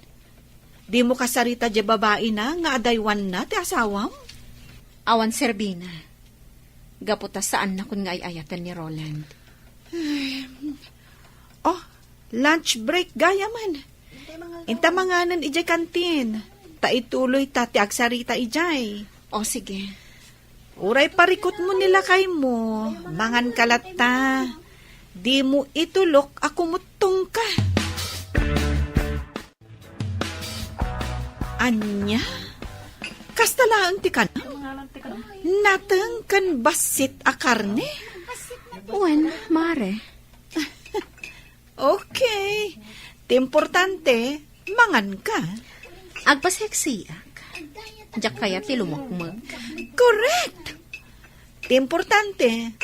Dimo kasarita diay babaina nga adaywanna ti asawam? Awan serbina. Gapu ta saannakon nga ay-ayaten ni Roland. Ay, oh, lunch break gayamen. Inta manganen idiay kantin. Ta ituloyta ti agsarita idiay. O, sige. Uray parikutmo ni lakaymo, manganka latta. Dimo itulok a kumuttongka. Ania? Kasta laeng ti kanam? Nateng ken bassit a karne? Wen, Mare. Okay. Ti importante, manganka. Agpaseksiak. Diak kayat ti lumukmeg. Correct! Ti importante,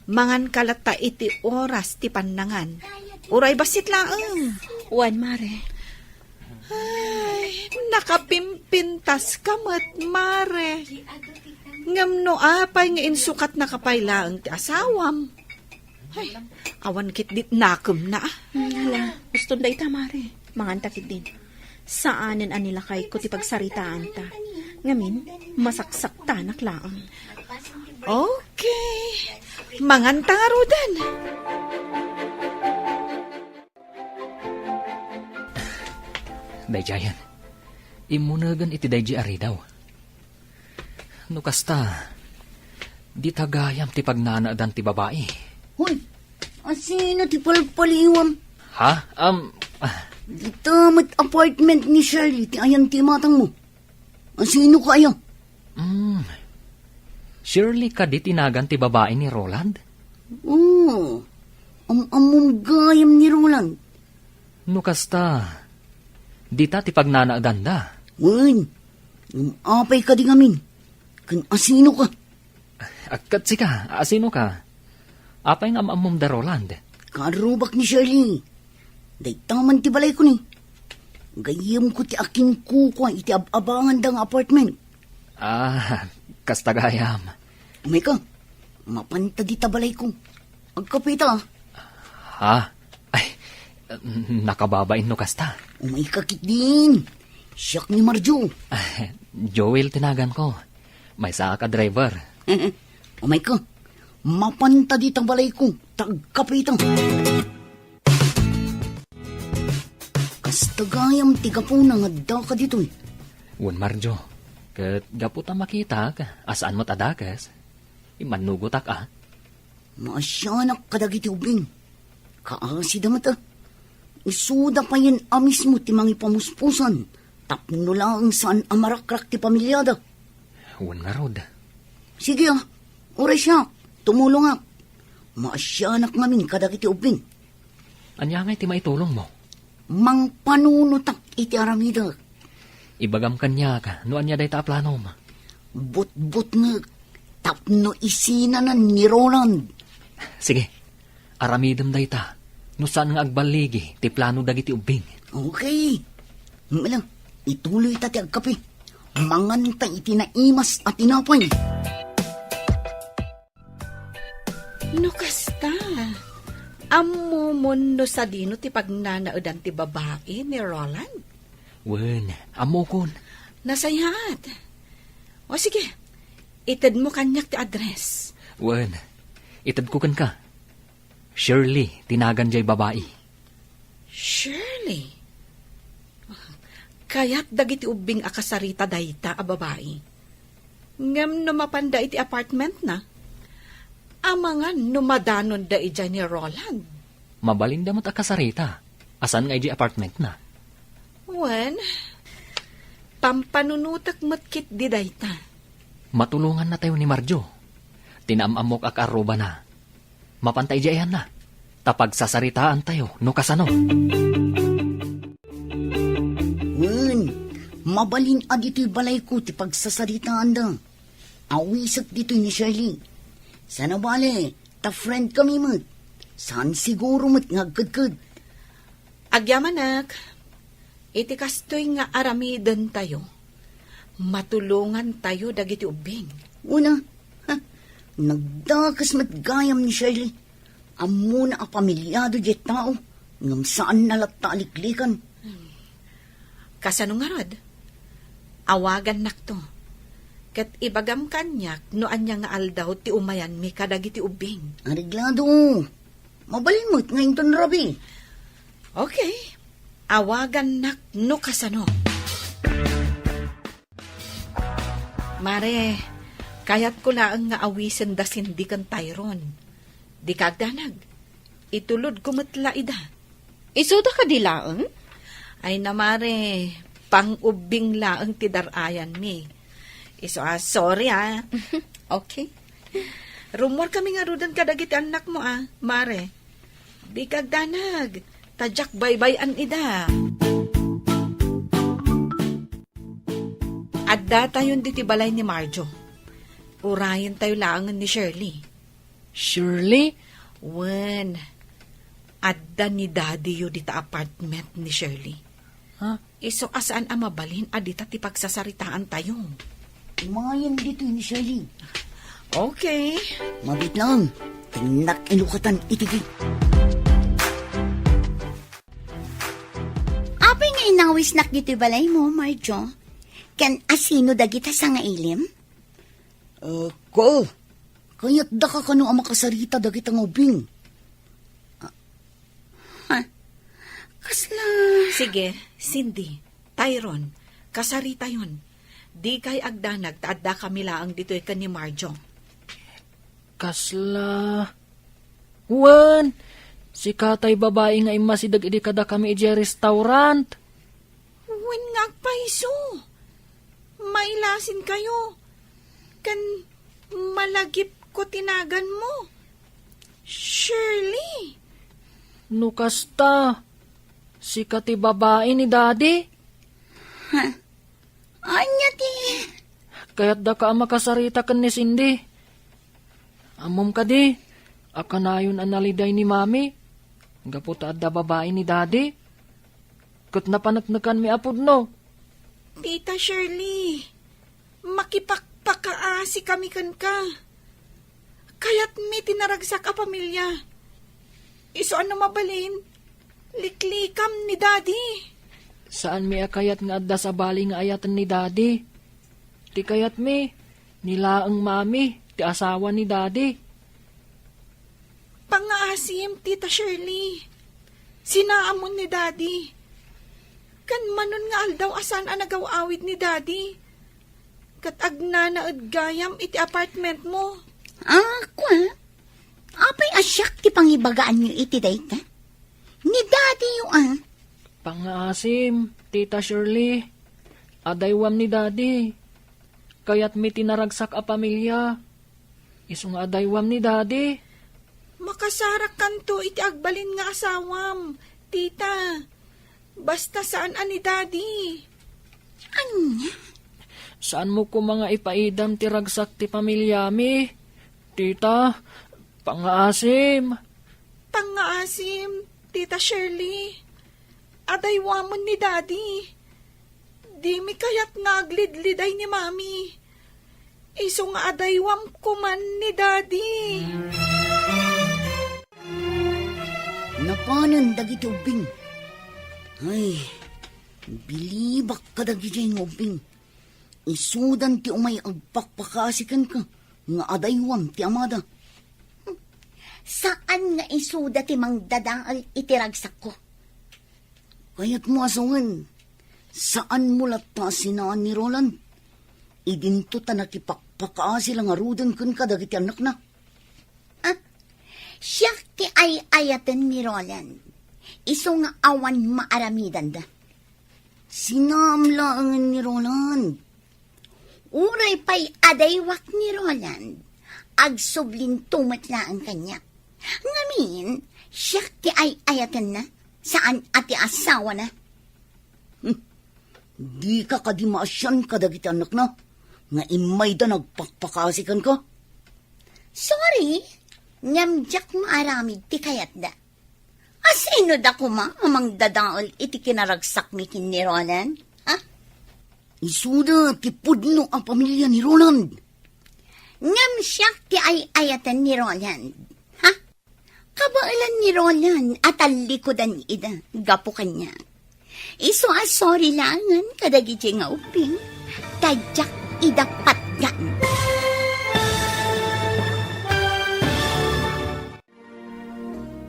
manganka latta iti oras ti pannangan. Uray bassit laeng. Wen, Mare. Ay, nakapimpintaska met, Mare. Ngem no apay nga insukatnaka pay laeng ti asawam? Ay, awan ketdi nakemna, a. Hmm, hala, uston dayta, Mare. Manganta ketdin. Saanen a nilakayko ti pagsaritaanta. Ngamin, masaksaktanak laeng. Okay. Manganta ngaruden. Daydiayen, immunegen iti daydi a ridaw. No kasta, dita gayam ti pagnanaedan ti babai. Hoy, asino ti palpaliwam? Ha? Um, ah. Dita met apartment ni Shirley ti ayan ti imatangmo. Asino ka aya? Hmm. Shirley kadi ti nagan ti babai ni Roland? Oo. Am-ammom gayam ni Roland. No kasta, dita ti pagnanaedanda. Wen, ngem apay kadi ngamin? Ken asino ka? Agkat sika, asino ka? Apay nga am-ammom da Roland? Karrubak ni Shirley. Dayta man ti balayko ni. Gayyemko ti akinkukua iti ab-abanganda nga apartment. Ah, kasta gayam. Umayka, mapanta dita balayko. Agkapeta. Ha? Ay, nakababain no kasta. Umayka ketdin. Siak ni Marjo. Ah, Joel ti naganko. Maysaak a driver. Umayka, mapanta dita balayko. Agkapeta. Kasta gayam ti gapuna nga addaka ditoy. Wen, Marjo. Ket gapu ta makitak a saan met a dakes, immannugotak a. Maasianak kadagiti ubbing. Kaasida met a. Isuda payen a mismo ti mangipamuspusan tapno laeng saan a marakrak ti pamiliada. Wen ngarud. Sige a, uray siak, tumulongak. Maasianak ngamin kadagiti ubbing. Ania ngay ti maitulongmo? Mangpanunotak iti aramidek. Ibagam kaniak no ania dayta a planom. Butbutngek tapno isinanan ni Roland. Sige, aramidem dayta no saan nga agballigi ti plano dagiti ubbing. Okay. Mala, ituloyta ti agkape. Manganta iti naimas a tinapay. No kasta, ammomon no sadino ti pagnanaedan ti babai ni Roland? Wen, ammokon. Nasayaat. O sige, itedmo kaniak ti address. Wen, itedko kenka. Shirley ti nagan jay babai. Shirley? Kayat dagiti ubbing a kasarita dayta a babai. Ngem no mapanda iti apartmentna, amangan no madanonda idiay ni Roland. Mabalinda met a kasarita a saan nga idiay apartmentna. Wen, pampanunotek met ketdi dayta. Matulongannatayo ni Marjo. Ti naam-ammok a kaarrubana. Mapanta idiay ayanna. Ta pagsasaritaantayo no kasano. Wen, mabalin a ditoy balayko ti pagsasaritaanda. Awisek ditoy ni Shirley. Saan a bale, ta friend kami met. Saan siguro met nga agkedked. Agyamanak, iti kastoy nga aramidentayo, matulongantayo dagiti ubbing. Una, ha, nagdakes met gayam ni Shirley. Ammona a pamilyado diay tao, ngem saanna latta a liklikan. Kasano ngarud? Awagannakto. Ket ibagam kaniak no ania nga aldaw ti umayanmi kadagiti ubbing. Areglado. Mabalin met nga inton rabii. Okay. Awagannak no kasano. Mare, kayatko laeng nga awisen da Cindy ken Tyron. Dika agdanag. Itulodko met la ida. Isuda kadi laeng? Ay na, mare, pang-ubbing laeng ti dar-ayanmi. Isu a, sorry, ah. Okay. Rummuar kami ngaruden kadagiti annakmo, ah, mare. Dika agdanag, ta diak baybay-an ida. Addatayon ditoy balay ni Marjo. Urayentayo laengen ni Shirley. Shirley? Wen, adda ni Daddy-yo dita apartment ni Shirley. Ha? Isu a saan a mabalin a dita ti pagsasaritaantayo. Umayen ditoy ni Shirley. Okay. Mabiit lang. Tennak inukatan iti gate. Apay nga inawisnak ditoy balaymo, Marjo? Ken asino dagita sangailim? Eh, ko, kayatdaka kano a makasarita dagita nga ubbing? Ah, ha? Kasla... Sige, Cindy, Tyron, kasaritayon. Dikay agdanag ta addakami laeng ditoy ken ni Marjo. Kasla... Wen, sika tay babai nga immasideg idi kadakami idiay restaurant. Wen nga agpayso. Mailasinkayo. Ken malagipko ti naganmo. Shirley. No kasta, sika ti babai ni Daddy? Ha? Ania ti? Kayatdaka a makasarita ken ni Cindy. Ammom kadi a kanayon a naliday ni Mami gapu ta adda babai ni Daddy? Ket napaneknekanmi a pudno. Tita Shirley, makipakpakaasikami kenka. Kayatmi ti naragsak a pamilya. Isu a no mabalin, liklikam ni Daddy. Saanmi a kayat nga adda sabali nga ayaten ni Daddy. Ti kayatmi, ni laeng Mami ti asawa ni Daddy. Pangngaasim, Tita Shirley. Sinaamon ni Daddy. Ken manon nga aldaw a saan a nagaw-awid ni Daddy. Ket agnanaed gayam iti apartmentmo. Ah, kua? Apay a siak ti pangibagaanyo iti dayta? Ni Daddy-yo, ah. Pangngaasim, Tita Shirley. Adaywam ni Daddy. Kayatmi ti naragsak a pamilya. Isu nga adaywam ni Daddy. Makasarakkanto iti agbalin nga asawam, Tita. Basta saan a ni Daddy. Ania? Saanmo koma nga ipaidam ti ragsak ti pamilyami, Tita. Pangngaasim. Pangngaasim, Tita Shirley. Adaywamon ni Daddy. Dimi kayat nga aglidliday ni Mami. Isu nga adaywam koman ni Daddy. Napanen dagiti ubbing. Ay, bilibak kadagiti nga ubbing. Isudan ti umay agpakpakasi kenka nga adaywam ti amada. Saan nga isuda ti mangdadael iti ragsakko. Kayatmo a sungen, saanmo latta a sinaan ni Roland? Idinto ta nakipakpakaasi la ngaruden kenka dagiti annakna. Ah, siak ti ay-ayaten ni Roland. Isu nga awan maaramidanda. Sinaam laengen ni Roland. Uray pay adaywak ni Roland, agsublinto met laeng kaniak. Ngamin, siak ti ay-ayatenna, saan a ti asawana. Hmm. Dika kadi maasian kadagiti annakna nga immayda nagpakpakasi kenka? Sorry, ngem diak maaramid ti kayatda. A sino da koma a mangdadael iti kinaragsakmi ken ni Roland? Ha? Isuda ti pudno a pamilia ni Roland. Ngem siak ti ay-ayaten ni Roland. Ha? Kabaelan ni Roland a tallikudan ida gapu kaniak. Isu a sorry laengen kadagiti nga ubbing, ta diak ida patgan.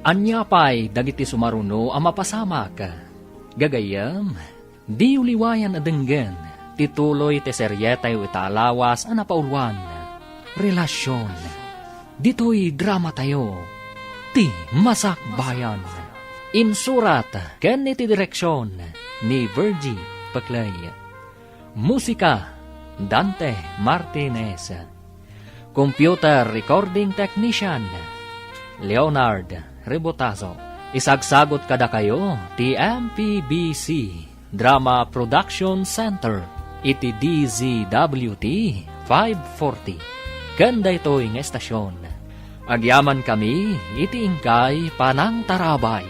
Ania pay dagiti sumaruno a mapasamak? Gagayyem, diyo liwayan a denggen ti tuloy ti serietayo ita a lawas a napauluan, Relasion. Ditoy dramatayo, Ti Masakbayan. Insurat ken iti direksion ni Virgie Peclay. Musika, Dante Martinez. Computer Recording Technician, Leonard Rebotazo. Isagsagut kadakayo ti M P B C Drama Production Center iti D Z W T five forty. Ken daytoy nga estasion, agyamankami iti inkay panangtarabay.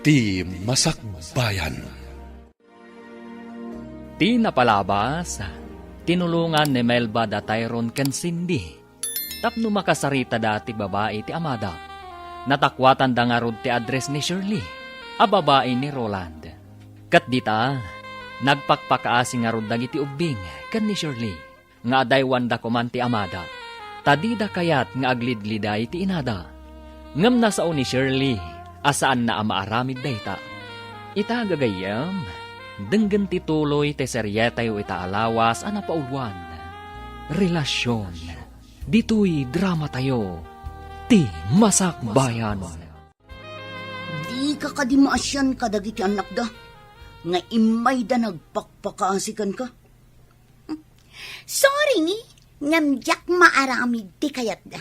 Ti Masakbayan. Ti napalabas, tinulongan ni Melba da Tyron ken Cindy tapno makasaritada ti babai ti amada. Natakuatanda ngarud ti address ni Shirley a babai ni Roland. Ket dita, nagpakpakaasi ngarud dagiti ubbing ken ni Shirley nga adaywanda koman ti amada, ta dida kayat nga aglidliday ti inada. Ngem nasao ni Shirley a saanna a maaramid dayta. Ita, gagayyem, denggen ti tuloy ti serietayo ita a lawas a napauluan, Relasion. Ditoy dramatayo, Ti Masakbayan. Dika kadi maasian kadagiti annakda nga immayda nagpakpakaasi kenka? Sorry, ngem diak maaramid ti kayatda.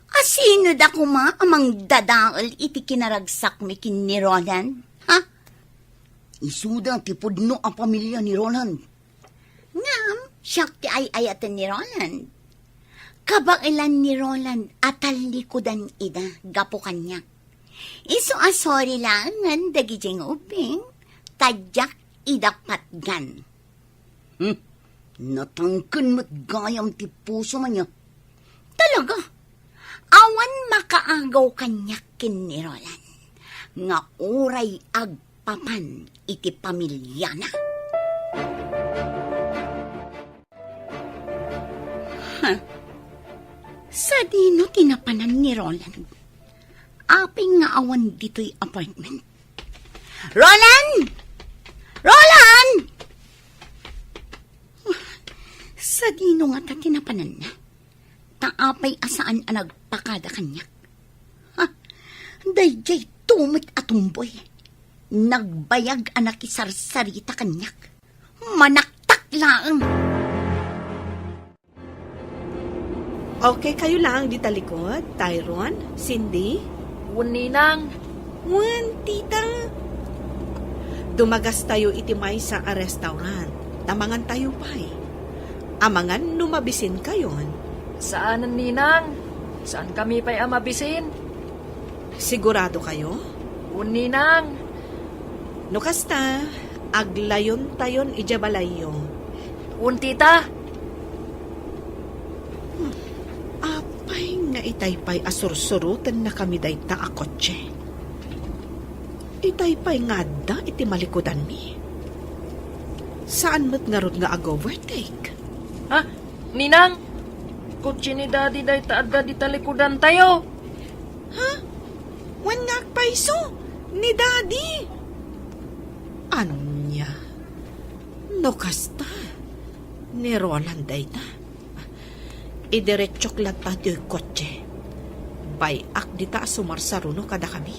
A sino da koma a mangdadael iti kinaragsakmi ken ni Roland? Ha? Isuda ti pudno a pamilia ni Roland. Ngem, siak ti ay-ayaten ni Roland. Kabaelan ni Roland a tallikudan ida gapu kaniak. Isu a sorry laengen dagiti nga ubbing, ta diak ida patgan. Hmm, natangken met gayam ti pusom ania. Talaga, awan makaagaw kaniak ken ni Roland nga uray agpapan iti pamiliana. Ha? Sadino ti napanan ni Roland? Apay nga awan ditoy apartment? Roland! Roland! Sadino ngata ti napananna? Ta apay a saan a nagpakada kaniak? Ha? Daydiay tumet a tumboy. Nagbayag a nakisarsarita kaniak. Manaktak laeng. Okay kayo lang di talikod, Tyron, Cindy? Wen, Ninang. Wen, tita. Dumagastayo iti maysa a restaurant. Ta mangantayo pay. Amangan no mabisin kayon. Saanen, Ninang. Saan kami pay a mabisin? Sigurado kayo? Wen, Ninang. No kasta, aglayon tayon idiay balayyo. Wen, tita. Hmm. Apay nga itay pay a sursurotenna kami dayta a kotse. Itay pay nga adda iti malikudanmi. Saan met ngarud nga ag-overtake? Ha? Ninang, kotse ni Daddy dayta adda di talikudantayo. Ha? Wen nga agpayso ni Daddy? Ania? No kasta, ni Roland dayta. Idiretsok latta ti kotse. Bay-ak dita a sumarsaruno kadakami.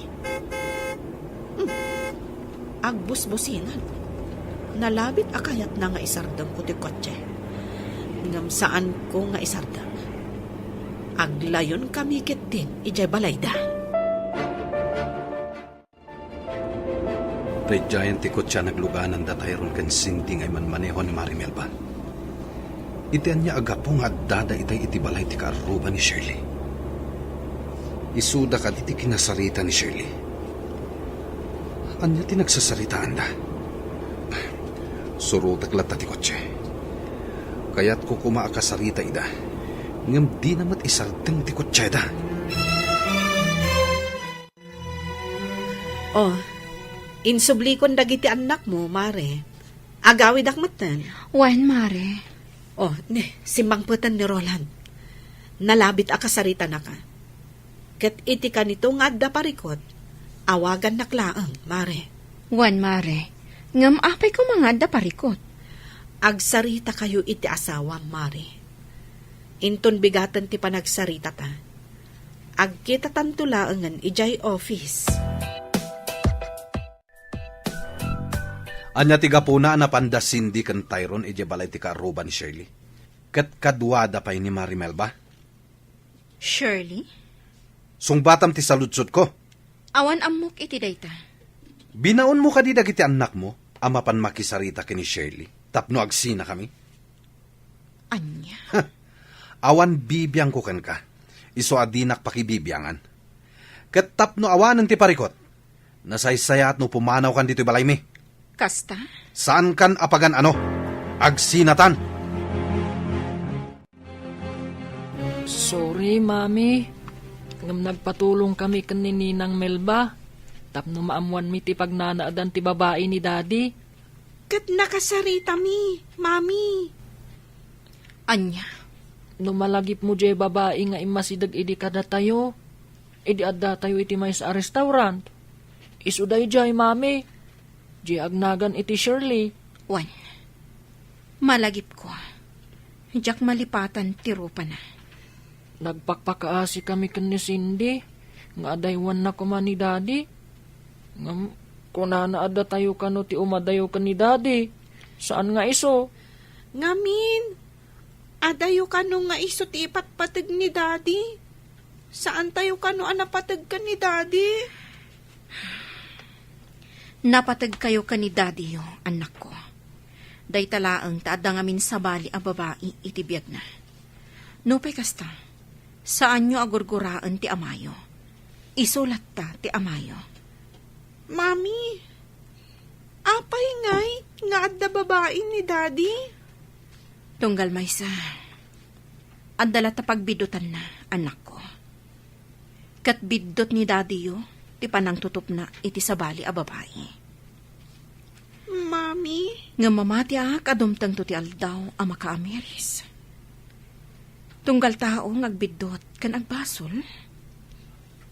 Hmm. Agbusbusinan. Nalabit a kayatna nga isardengko ti kotse. Ngem saanko nga isardeng. Aglayonkami ketdin idiay balayda. Daydiayen ti kotse a nagluganan da Tyrone ken Cindy nga immanmaneho ni Mari Melba. Iti ania a gapu nga addada itay iti balay ti kaarruba ni Shirley? Isuda kadi ti kinasarita ni Shirley? Ania ti nagsasaritaanda? Surotek latta ti kotse. Kayatko koma a kasarita ida, ngem dina met isardeng ti kotseda. Oh, insublikon dagiti annakmo, Mare. Agawidak metten. Wen, Mare. Oh, ne, simmangpeten ni Roland. Nalabit a kasaritanaka. Ket iti kanito nga adda parikot, awagannak laeng, Mare. Wen, Mare. Ngem apay koma nga adda parikot? Agsaritakayo iti asawam, Mare. Inton bigaten ti panagsaritata, agkitatanto laengen idiay office. Ania ti gapuna a napanda Cindy ken Tyrone idiay balay ti kaarruba ni Shirley? Ket kaduada pay ni Mari Melba? Shirley? Sungbatam ti saludsodko. Awan ammok iti dayta. Binaonmo kadi dagiti annakmo a mapan makisarita ken ni Shirley tapno agsinakami? Ania? Awan bibiangko kenka. Isu a dinak pakibibiangan. Ket tapno awanen ti parikot, nasaysayaat no pumanawkan ditoy balaymi. Kasta? Saankan a pagan-ano. Agsinatan! Sorry, Mami. Ngem nagpatulongkami ken ni Ninang Melba tapno maammoanmi ti pagnanaadan ti babai ni Daddy. Ket nakasaritami, Mami. Ania? No malagipmo diay babai nga immasideg idi kadatayo, idi addatayo iti maysa a restaurant, isu daydiay, Mami. Diay agnagan iti Shirley. Wen, malagipko. Diak malipatan ti rupana. Nagpakpakaasikami ken ni Cindy nga adaywanna koma ni Daddy. Ngem kunana a datayo kano ti umadayo ken ni Daddy. Saan nga isu. Ngamin, adayo kano nga isu ti ipatpateg ni Daddy. Saantayo kano a napateg ken ni Daddy. Napategkayo ken ni Daddyyo, annakko. Dayta laeng ta adda ngamin sabali a babai iti biagna. Nupay kasta, saanyo a gurguraen ti amayo. Isu latta ti amayo. Mami, apay ngay nga adda babai ni Daddy? Tunggal maysa, adda latta pagbiddutanna, annakko. Ket biddut ni Daddyyo ti panangtutupna iti sabali a babai. Mami? Ngem mamatiak a dumtengto ti aldaw a makaamiris. Tunggal tao nga agbiddut ken agbasol,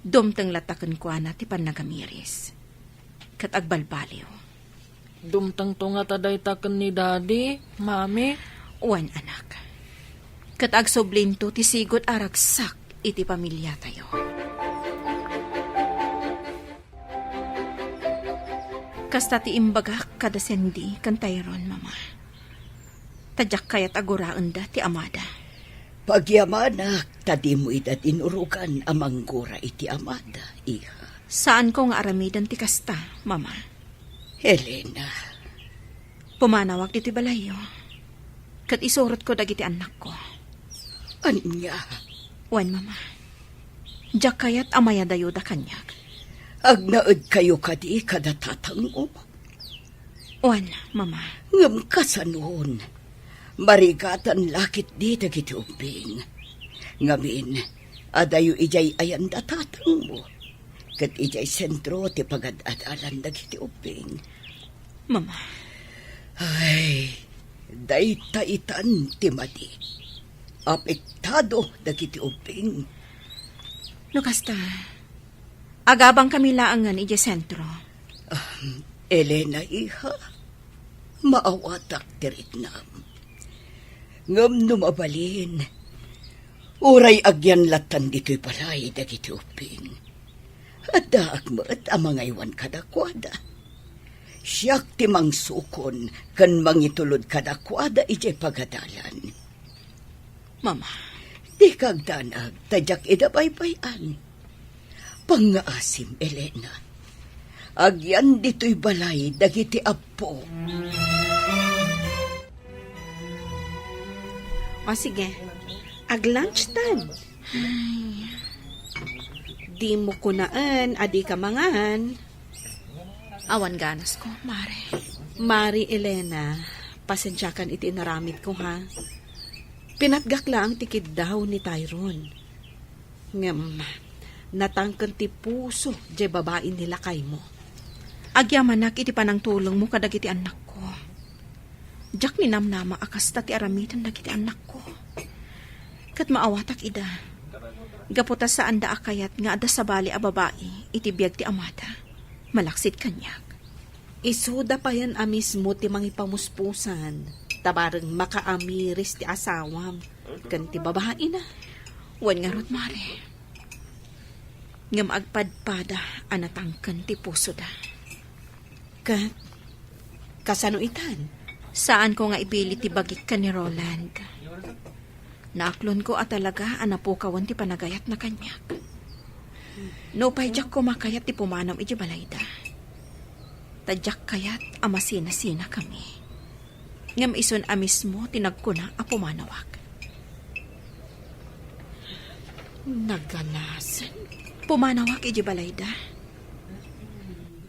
dumteng latta kenkuana ti pannagamiris ket agbalbaliw. Dumtengto ngata dayta ken ni Daddy, Mami? Wen, anak. Ket agsublinto ti sigud a ragsak iti pamiliatayo. Kasta ti imbagak kada Cindy ken Tyrone, Mama. Ta diak kayat a guraenda ti amada. Pagyamanak ta dimo ida dinurogan a manggura iti amada, iha. Saanko nga aramiden ti kasta, Mama. Helena. Pumanawak ditoy balayyo. Ket isurotko dagiti annakko. Ania? Wen, Mama. Diak kayat a mayadayoda kaniak. Agnaedkayo kadi kada tatangmo? Wen, Mama. Ngem kasanon? Marigatan la ketdi dagiti ubbing. Ngamin, adayo idiay ayan da tatangmo. Ket idiay sentro ti pagad-adalan dagiti ubbing. Mama. Ay, dayta itan ti madi. Apektado dagiti ubbing. No kasta, agabang kami laengen idiay sentro. Ah, Elena, iha, maawatak ti riknam. Ngem no mabalin, uray agyan lattan ditoy balay dagiti ubbing, addaak met a mangaywan kadakuada. Siak ti mangsukon ken mangitulod kadakuada idiay pagadalan. Mama. Dika agdanag ta diak ida baybay-an. Pangngaasim, Elena. Agyan ditoy balay dagiti appo. O sige, ag-lunch time. Ay. Dimo kunaen a dika mangan. Awan ganasko, Mare. Mare Elena, pasensiakan iti inaramidko, ha. Pinatgak laeng ti kiddaw ni Tyrone. Ngem, natangken ti puso diay babai ni lakaymo. Agyamanak iti panangtulongmo kadagiti annakko. Diak ninamnama a kasta ti aramiden dagiti annakko. Ket maawatak ida. Gapu ta saanda a kayat nga adda sabali a babai iti biag ti amada, malaksid kaniak. Isuda payen a mismo ti mangipamuspusan, ta bareng makaamiris ti asawam ken ti babaina. Wen ngarud, Mare. Ngem agpadpada a natangken ti pusoda. Ket, kasano itan? Saanko nga ipili ti bagik ken ni Roland. Naaklonko a talaga a napukawen ti panagayatna kaniak. Nupay diak koma kayat ti pumanaw idiay balayda. Ta diak kayat a masinasinakami. Ngem isun a mismo ti nagkuna a pumanawak. Naganasen. Pumanawak idiay balayda.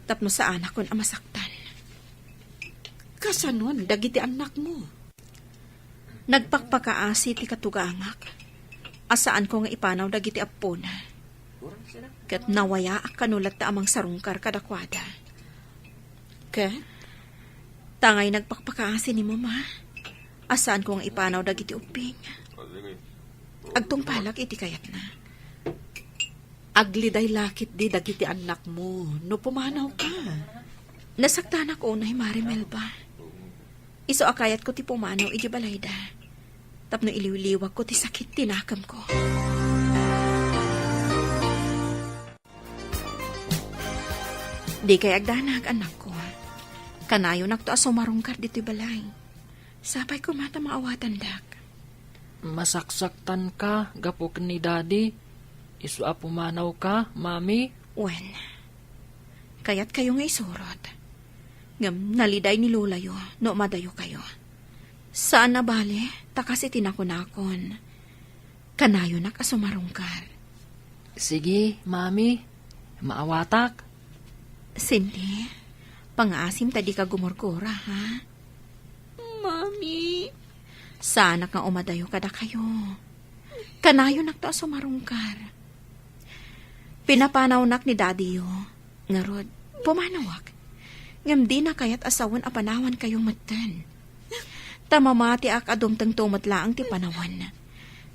Tapno saanakon a masaktan. Kasanon dagiti annakmo? Nagpakpakaasi ti katugangak a saanko nga ipanaw dagiti appona. Ket nawayaak kano latta a mangsarungkar kadakuada. Ket, tangay nagpakpakaasi ni Mama a saanko nga ipanaw dagiti ubbing. Agtungpalak iti kayatna. Agliday la ketdi dagiti annakmo no pumanawka. Nasaktanak unay, Mare Melba. Isu a kayatko ti pumanaw idiay balayda tapno iliwliwagko ti sakit ti nakemko. Dikay agdanag, annakko. Kanayonakto a sumarungkar ditoy balay. Sapay koma ta maawatandak. Masaksaktanka gapu ken ni Daddy. Isu a pumanawka, Mami? Wen, kayatkayo nga isurot. Ngem naliday ni lolayo no umadayokayo. Saan a bale, ta kas iti nakunakon, kanayonak a sumarungkar. Sige, Mami. Maawatak. Cindy, pangaasim ta dika gumurgura, ha? Mami. Saanak nga umadayo kadakayo. Kanayonakto a sumarungkar. Pinapanawnak ni Daddy-yo. Ngarud, pumanawak. Ngem dina kayat a sawen a panawankayo metten. Ta mamatiak a dumtengto met laeng ti panawen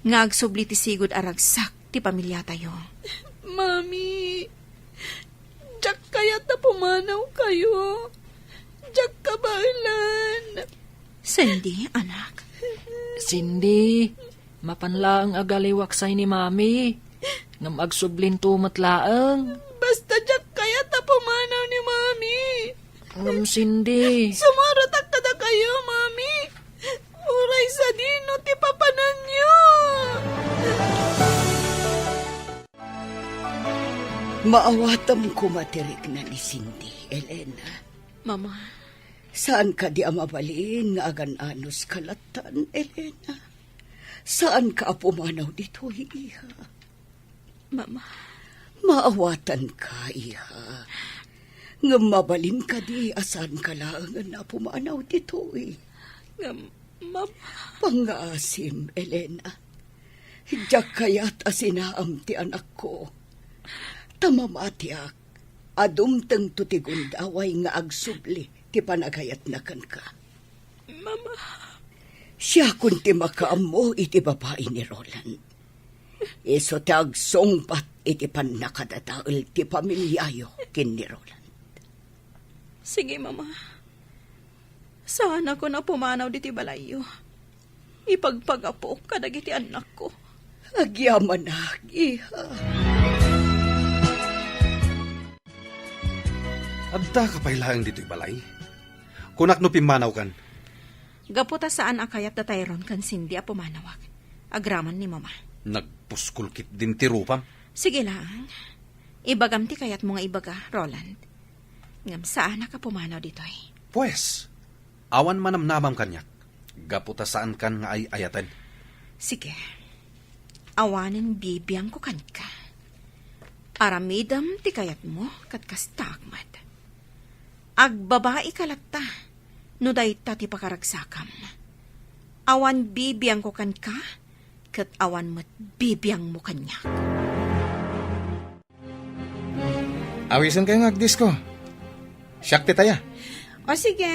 nga agsubli ti sigud a ragsak ti pamiliatayo. Mami, diak kayat a pumanawkayo. Diak kabaelan. Cindy, anak. Cindy, mapan laeng agaliwak say ni Mami. Ngem agsublinto met laeng. Basta diak kayat a pumanaw ni Mami. Ngem, Cindy. Sumurotak kadakayo, Mami. Uray sadino ti papananyo. Maawatam koma ti rikna ni Cindy, Elena. Mama. Saan kadi a mabalin nga agan-anos ka lattan, Elena? Saan ka a pumanaw ditoy, iha? Mama. Maawatanka, iha. Ngem mabalin kadi a saan ka laengen a pumanaw ditoy? Ngem, Mama. Pangngaasim, Elena. Diak kayat a sinaam ti anakko. Ta mamatiak a dumtengto ti gundaway nga agsubli ti panagayatna kenka. Mama. Siakon ti makaammo iti babai ni Roland. Isu ti agsungbat iti pannakadadael ti familiayo ken ni Roland. Sige, Mama. Saanakon a pumanaw ditoy balayyo. Ipagpagapok kadagiti annakko. Agyamanak, iha. Addaka pay laeng ditoy balay? Kunak no pimmanawkan. Gapu ta saan a kayat da Tyrone ken Cindy a pumanawak. Agraman ni Mama. Nagpuskol ketdin ti rupam. Sige laeng. Ibagam ti kayatmo nga ibaga, Roland. Ngem saanak a pumanaw ditoy. Pues, awan manamnamam kaniak. Gapu ta saankan nga ay-ayaten. Sige. Awanen bibiangko kenka. Aramidem ti kayatmo ket kastaak met. Agbabaika latta no dayta ti pakaragsakam. Awan bibiangko kenka, ket awan met bibiangmo kaniak. Awisenkayo nga agdisko. Siak ti taya. O sige,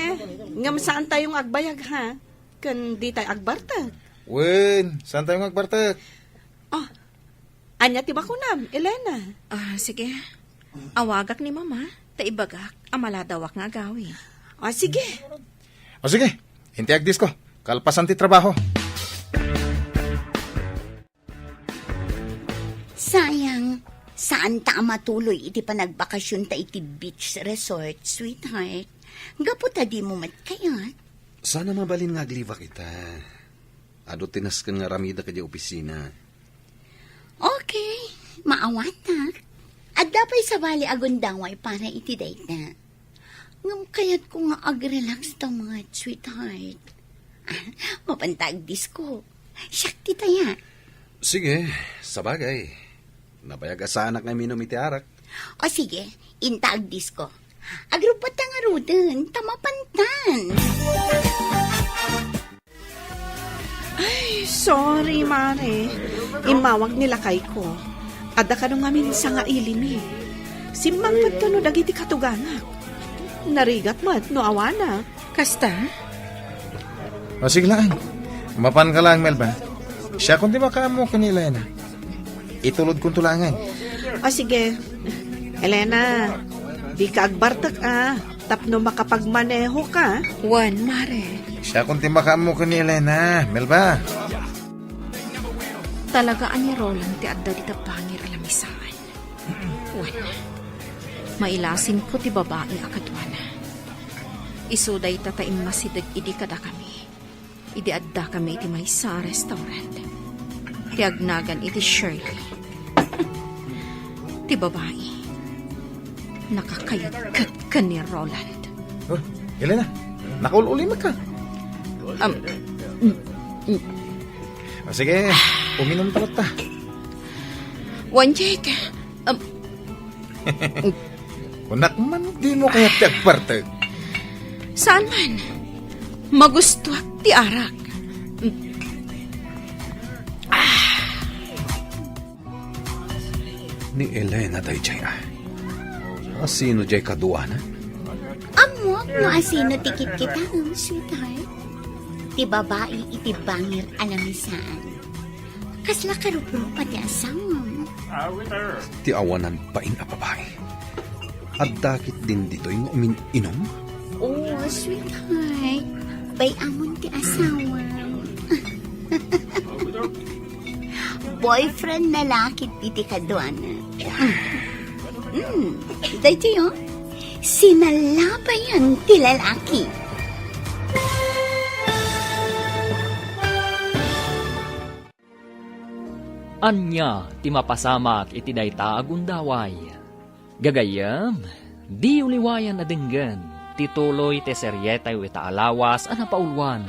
ngem saantayo nga agbayag, ha? Ken ditay agbartek. Wen, saantayo nga agbartek. O, ania ti bakunam, Elena? Ah, sige. Awagak ni Mama, ta ibagak a maladawak nga agawid. O, sige. O, sige. Inti agdisko. Kalpasan ti trabaho. Sayang, saanta a matuloy iti panagbakasionta iti beach resort, sweetheart. Gapu ta dimo met kayat. Saan a mabalin nga aglibak ita. Adu ti nasken nga aramidek idiay opisina. Okay, maawatak. Adda pay sabali a gundaway para iti dayta. Ngem kayatko nga agrelax ta met, sweetheart. Ah, mapanta agdisko. Siak ti taya. Sige, sabagay. Nabayag a saanak nga uminum iti arak. O sige, inta agdisko. Agrubbatta ngaruden, ta mapantan. Ay, sorry, Mare. Immawag ni lakayko. Adda kano ngamin sanga ilimi. Simmangpet kano dagiti katuganak. Narigat met no awanak. Kasta? O, sige lang. Mapanka lang, Melba. Siakon ti makaammo ken ni Elena. Itulodkonto laengen. O, sige. Elena, dika agbartek, a, tapno makapagmanehoka. Wen, Mare. Siakon ti makaammo ken ni Elena, Melba. Talaga a ni Roland ti adda dita bangir a lamisaan. Wen, mailasinko ti babai a kaduana. Isu dayta ta immasideg idi kadakami. Idi addakami iti maysa a restaurant, ti agnagan iti Shirley. Ti babai, nakakayudked ken ni Roland. Oh, Elena, nakaul-ulimekka. Um, mm, mm. Ah, sige, uminom ta latta. Wen, Jake, um, Kunak man, dimo kayat ti agbartek? Saan man. Magustuak ti arak. Ni Elena daydiay, a. Asino diay kaduana? Ammok no asino ti kitkitaem, sweetheart. Ti babai iti bangir a lamisaan. Kasla karuprupa ti asawam. Ti awanan bain a babai. Adda ketdin ditoy nga umin-inum? Oh, sweetheart. Bay-amon ti asawam. Boyfriend na la ketdi ti kaduana. Hmm, daytoy, oh. Sinalabayan ti lalaki. Ania ti mapasamak iti dayta a gundaway? Gagayyem, diyo liwayan a denggen ti tuloy ti serietayo ita a lawas a napauluan,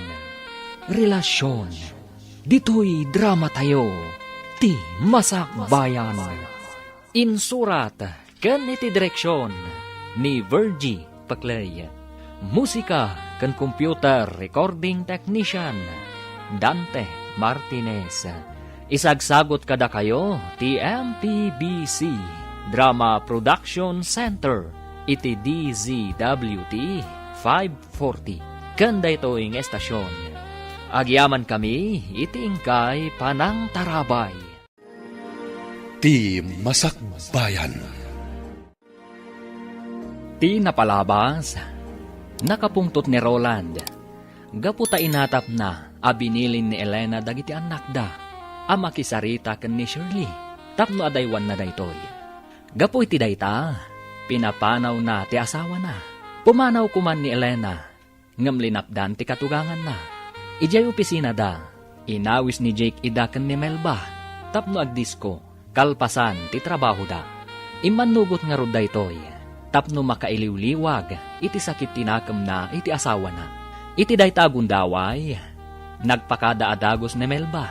Relasyon. Ditoy dramatayo, ti Masakbayan. Insurat ken iti direksion ni Virgie Paclay. Musika ken computer recording technician, Dante Martinez. Isagsagot kadakayo ti M P B C Drama Production Center iti D Z W T five forty, ken daytoy nga estasion. Agyamankami iti inkay panangtarabay. Ti Masakbayan. Ti napalabas, nakapungtot ni Roland gapu ta inatapna a binilin ni Elena dagiti annakda a makisarita ken ni Shirley tapno adaywanna daytoy. Gapu iti dayta, pinapanawna ti asawana. Pumanaw koman ni Elena ngem linapdan ti katuganganna. Idiay opisinada, inawis ni Jake ida ken ni Melba tapno agdisko kalpasan ti trabahoda. Immannugot ngarud daytoy tapno makailiwliwag iti sakit ti nakemna iti asawana. Iti dayta a gundaway, nagpakada a dagus ni Melba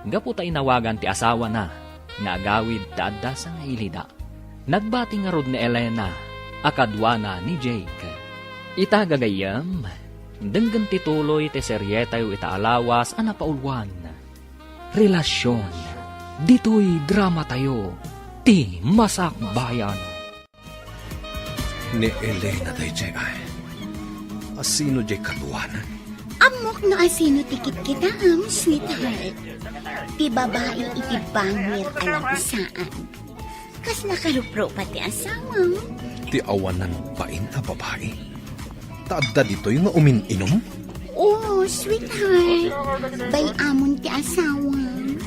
gapu ta inawagan ti asawana nga agawid ta adda sangailida. Nagbati ngarud ni Elena a kaduana ni Jake. Ita gagayyem, denggen ti tuloy ti serietayo ita a lawas a napauluan, Relasion. Ditoy dramatayo, Ti Masakbayan. Ni Elena daydiay ay. Asino diay kaduana? Ammok no asino ti kitkitaem, sweetheart. Ti babai iti bangir a nagusaan. Kasla karuprupa ti asawam? Ti awanan bain a babai. Ta adda ditoy nga umin-inum? Oh, sweetheart. Bay-amon ti asawam.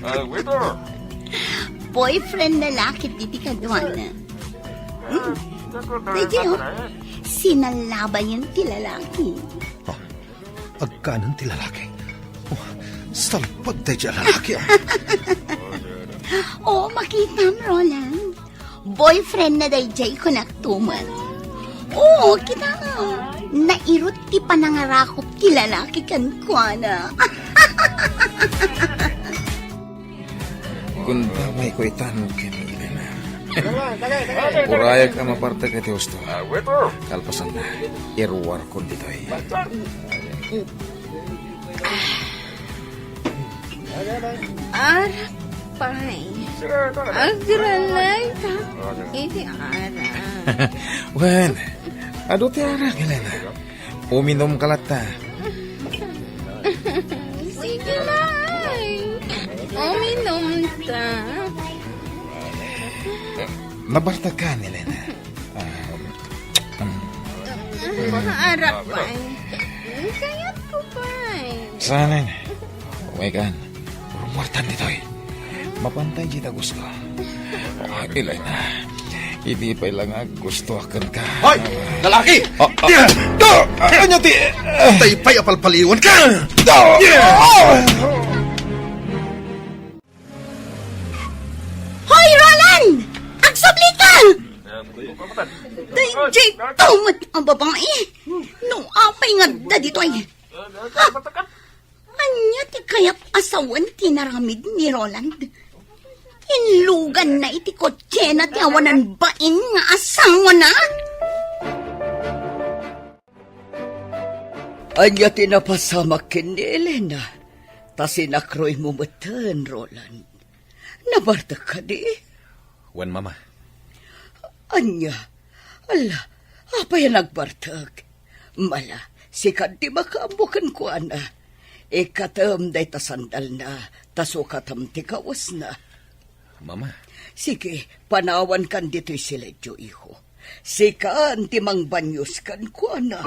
Ah, waiter! Boyfriend na lakit iti kaduana. Hmm. Daydiay, oh. Sinalabayan ti lalaki. Ah, agkanan ti lalaki. Oh, salpag daydiay a lalaki, ah. Oh, makitam, Roland. Boyfriend na daydiay, kunak tumet. Oo, kita. Nairut ti panangarakop ti lalaki kenkuana. Gundawayko itan ken Elena. Urayek a mapartek iti husto. Kalpasanna, iruarkon ditoy. Arak pay. Agralayta iti arak. Wen, adu ti arak, Elena. Uminumka latta. Sige, Nay. Uminumta. Mabartekkan, Elena. Ah, mm. Arak pay. Kayatko pay. Saan? Umaykan. Rumuartan ditoy. Mapantay diay dagusko. Ah, Elena, idi pay la nga aggustoak kenka. Hoy! Lalaki! Ah, ah. Ah, ania ti, ah. Tay pay a palpaliwanka! Ah. Hoy, Roland! Agsublika! Daydiay tumet a babai. No apay nga adda ditoy? Ha? Ania ti kayat a sawen ti inaramid ni Roland? Inluganna iti kotsena ti awanan bain nga asawana? Ania ti napasamak ken ni Elena? Ta sinakroymo metten, Roland. Nabartek kadi? Wen, Mama. Ania? Ala, apay a nagbartek? Mala, sika ti makaammo kenkuana. Ikkatem dayta sandalna, ta sukatem ti kawesna. Mama. Sige, panawankan ditoy siledyo, iho. Sikan ti mangbanyos kenkuana.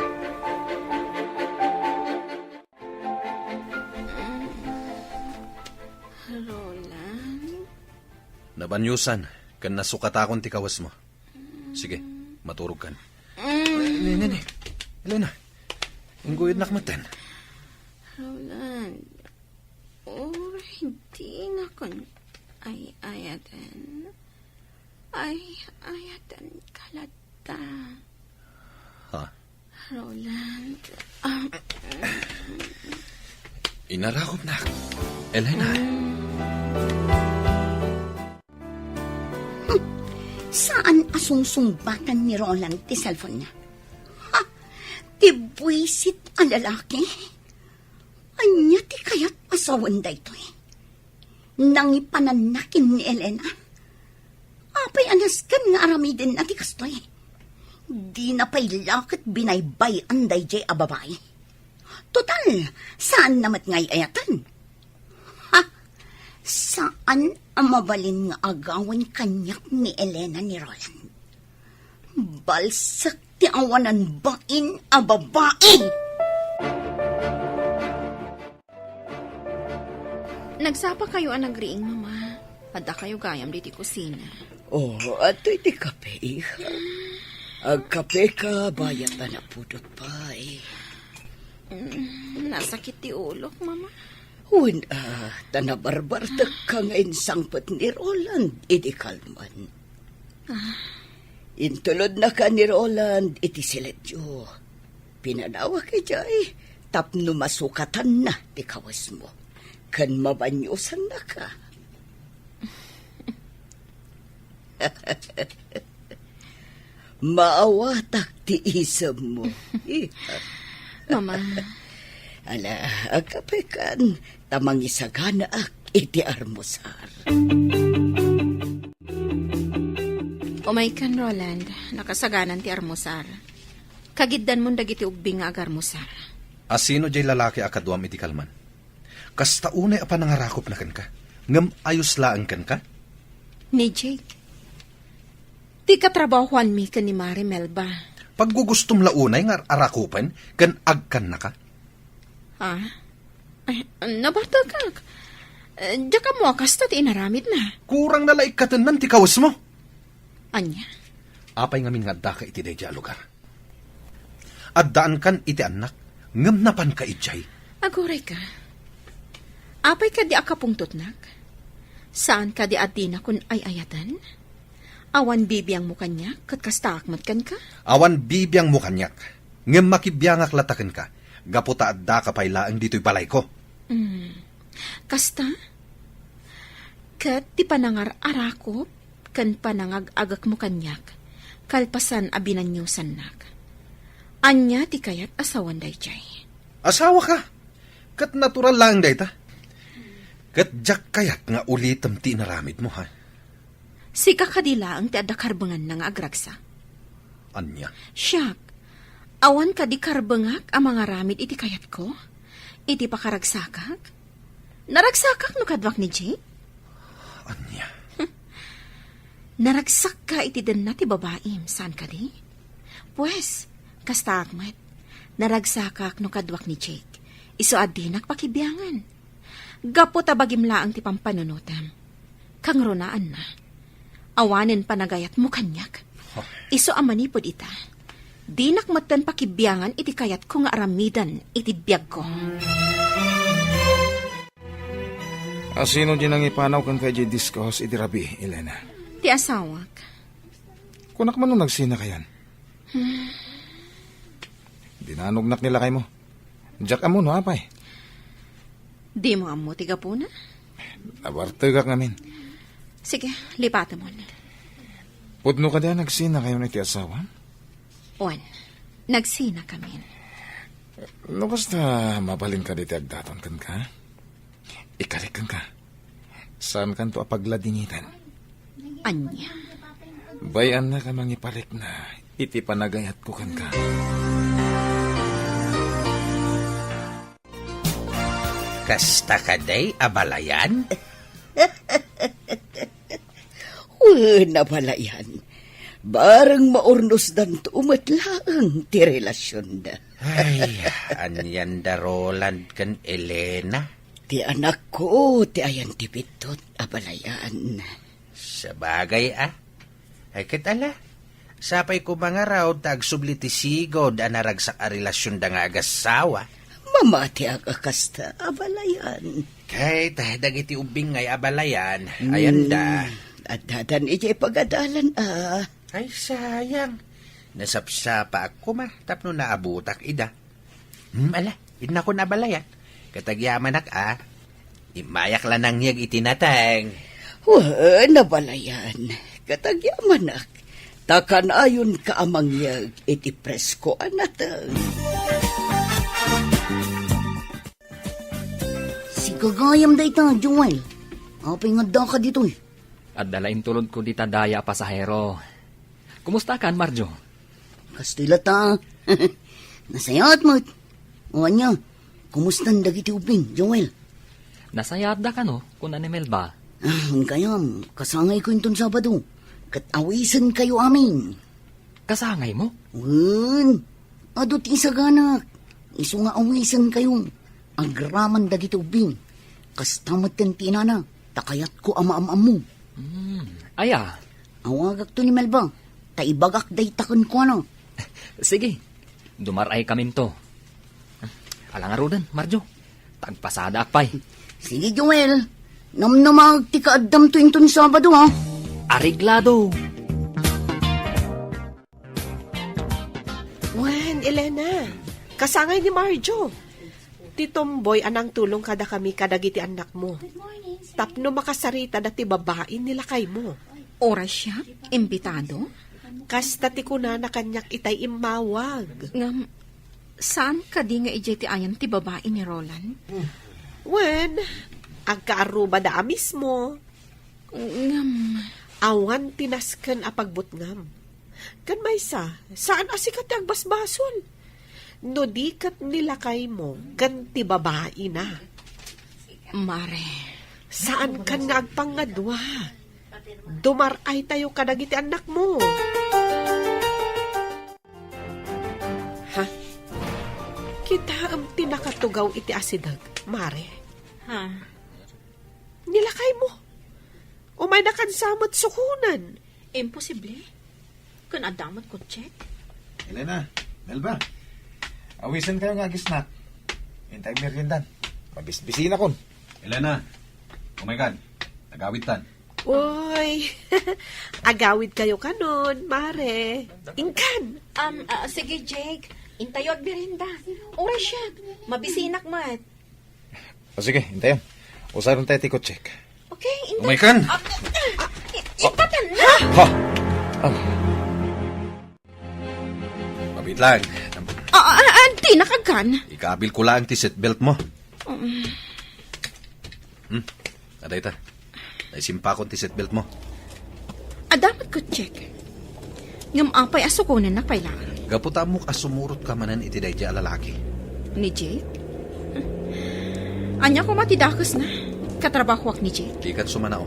Roland? Nabanyosan ken nasukatakon ti kawesmo. Sige, maturogkan. Mm. Elena, Elena. Ingguyodnak metten. Roland, uray dinakon ay-ayaten. Ay-ayatenka latta. Ha? Roland, ah. Inarakopnak, Elena. Hmm. Saan a sungsungbatan ni Roland ti cellphone-na? Ha? Ti buisit a lalaki? Ania ti kayat a sawen daytoy? Nangipananna ken ni Elena? Apay a nasken nga aramidenna ti kastoy? Dina pay la ket binaybay-an daydiay a babai. Total, saanna met nga ay-ayaten. Ha? Saan a mabalin nga agawen kaniak ni Elena ni Roland. Balsek ti awanan bain a babai! Nagsapakayo a nagriing, Mama. Addakayo gayam ditoy kusina. Oh, adtoy ti kape, iha. Agkapeka, bayat a napudot pay. Mm, nasakit ti ulok, Mama. Wen, ah, ta nabarbartekka nga insangpet ni Roland idi kalman. Ah. Intulodnaka ni Roland iti siletyo. Pinanawak idiay tapno masukatanna ti kawesmo ken mabaniosannaka. Maawatak ti isemmo. Mama. Ala, agkapekan, ta mangisaganaak iti armusar. Umaykan, Roland, nakasaganan ti armusar. Kagiddanmon dagiti ubbing nga agarmusar. Asino jay lalaki a kaduam iti kalman? Kasta unay a panangarakupna kenka, ngem ayos laeng kenka? Ni Jake. Ti katrabahuanmi ken ni Mare Melba. Paggugustom la unay nga arakupen ken agkannaka? Ha? Ay, nabartekak. Eh, diak ammo a kasta ti inaramidna. Kurang na la ikkatennan ti kawesmo. Ania? Apay ngamin nga addaka iti daydiay a lugar? Addaankan iti annak, ngem napanka idiay. Agurayka. Apay kadi a kapungtotnak? Saan kadi a dinakon ay-ayaten? Awan bibiangmo kaniak, ket kastaak met kenka? Awan bibiangmo kaniak, ngem makibiangak latta kenka, gapu ta addaka pay laeng ditoy balayko. Mm. Kasta? Ket ti panangar-arakop ken panangag-agekmo kaniak, kalpasan a binaniosannak. Ania ti kayat a sawen daydiay? Asawaka, ket natural laeng dayta. Ket diak kayat nga ulitem ti inaramidmo, ha? Sika kadi laeng ti adda karbenganna nga agragsak? Ania? Siak, awan kadi karbengak a mangaramid iti kayatko? Iti pakaragsakak? Naragsakak no kaduak ni Jake? Ania? Naragsakka iti denna ti babaim, saan kadi? Pues, kastaak met. Naragsakak no kaduak ni Jake. Isu a dinak pakibiangan. Gapu ta bagim laeng ti pampanunotem. Kangrunaanna, awanen panagayatmo kaniak. Huh. Isu a manipud ita, dinak metten pakibiangan iti kayatko nga aramiden iti biagko. Asino di nangipanaw kenka idiay disco house idi rabii, Elena? Ti asawak. Kunak man no nagsinakayon. Hmm. Dinanognak ni lakaymo. Diak ammo no apay. Dimo ammo ti gapuna? Nabartegak ngamin. Sige, lipatemon. Pudno kadi a nagsinakayon iti asawa? Wen, nagsinakamin. No kasta, mabalin kadi ti agdaton kenka? Ikalik kenka. Saankanto a pagladingiten. Ania? Bay-annak a mangiparikna iti panagayatko kenka. Kasta kadi, abalayan? Wen, abalayan. Bareng maurnosdanto met laeng ti relasionda. Ay, anian da Roland ken Elena? Ti anakko ti ayan ti biddut, abalayan. Sabagay a. Ay, ket ala, sapay koma ngarud ta agsubli ti sigud a naragsak a relasionda nga agassawa. Mamatiak a kasta, abalayan. Ket dagiti ubbing ngay, abalayan, ayanda. Hmm, addadan idiay pagadalan a. Ay, sayang. Nasapsapaak koma tapno naabutak ida. Hmm, ala, innakon, abalayan. Ket agyamanak a. Immayak la nangyeg iti nateng. Wen, abalayan. Ket agyamanak. Ta kanayonka a mangyeg iti presko a nateng. Sika gayam dayta, Joel. Apay nga addaka ditoy? Adda la intulodko dita daya a pasahero. Kumustakan, Marjo? Kastoy latta. Nasayaat met. O ania, kumustan dagiti ubbing, Joel? Nasayaatda kano, kuna ni Melba. Ah, kayam, kasangayko inton Sabado. Ket awisenkayo amin. Kasangaymo? Wen, adu ti isaganak. Isu nga awisenkayo. Agraman dagiti ubbing. Kasta metten ti inana, ta kayatko a maam-ammo. Hmm, aya? Awagakto ni Melba, ta ibagak dayta kenkuana. Sige, dumar-ay kaminto. Ala ngaruden, Marjo, tagpasadaak pay. Sige, Joel, namnamaag ti kaaddamto inton Sabado, ha? Areglado. Wen, Elena, kasangay ni Marjo. Ti tomboy a nangtulong kadakami kadagiti annakmo. Tapno makasaritada ti babain ni lakaymo. Oras siya, imbitado? Kasta ti kunana kaniak itay immawag. Ngem, saan kadi nga idiay ti ayan ti babain ni Roland? Wen, agkaarrubada a mismo. Ngem, awan ti nasken a pagbutngam. Ken maysa, saan a sika ti agbasbasol. No di ket ni lakaymo ken ti babaina. Mare. Saan kan nga agpangadua. Dumar-aytayo kadagiti annakmo. Ha? Kitaem ti nakatugaw iti asideg, Mare. Ha? Ni lakaymo. Umayna kansa met sukonen. Imposible. Ken adda met kotsek. Elena, Melba, awisenkayo nga agisnak. Intay meriendan. Mabisbisinakon. Elena, umaykan. Agawidtan. Uy, agawidkayo kanon, Mare. Inkan. Um, ah, sige, Jake. Intayo agmerienda. Oras siya. Mabisinak met. O sige, intayon. Usaron tayo ti kotsek. Okay, intayon. Umaykan! Ah, ah, i-, itatan na! Ha? Ah. Mabit lang. Ah, ah, ah, di nakagkan. Ikabil ko lang ti seatbelt mo. Um. Hmm? Adayta. Naisimpakon ti seatbelt mo. Adda met kotsek. Ngem apay a sukonennak pay laeng? Gapu ta ammok a sumurotka manen iti daydiay a lalaki. Ni Jake? Ania koma ti dakesna? Katrabahoak ni Jake? Dikan sumanao.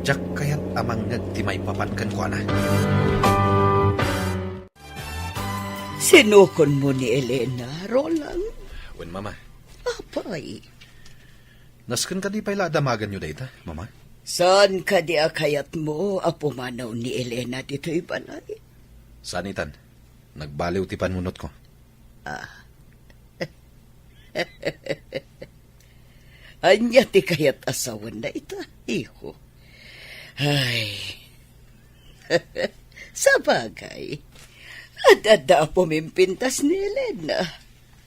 Diak kayat a mangngeg ti maipapan kenkuana. Sinukonmo ni Elena, Roland? Wen, Mama. Apay? Nasken kadi pay la a damagenyo dayta, Mama? Saan kadi a kayatmo a pumanaw ni Elena ditoy balay? Saan itan. Nagbaliw ti panunotko. Ah. Ania ti kayat a sawen dayta, iho? Ay. Sabagay, ad-adda a pumimpintas ni Elena.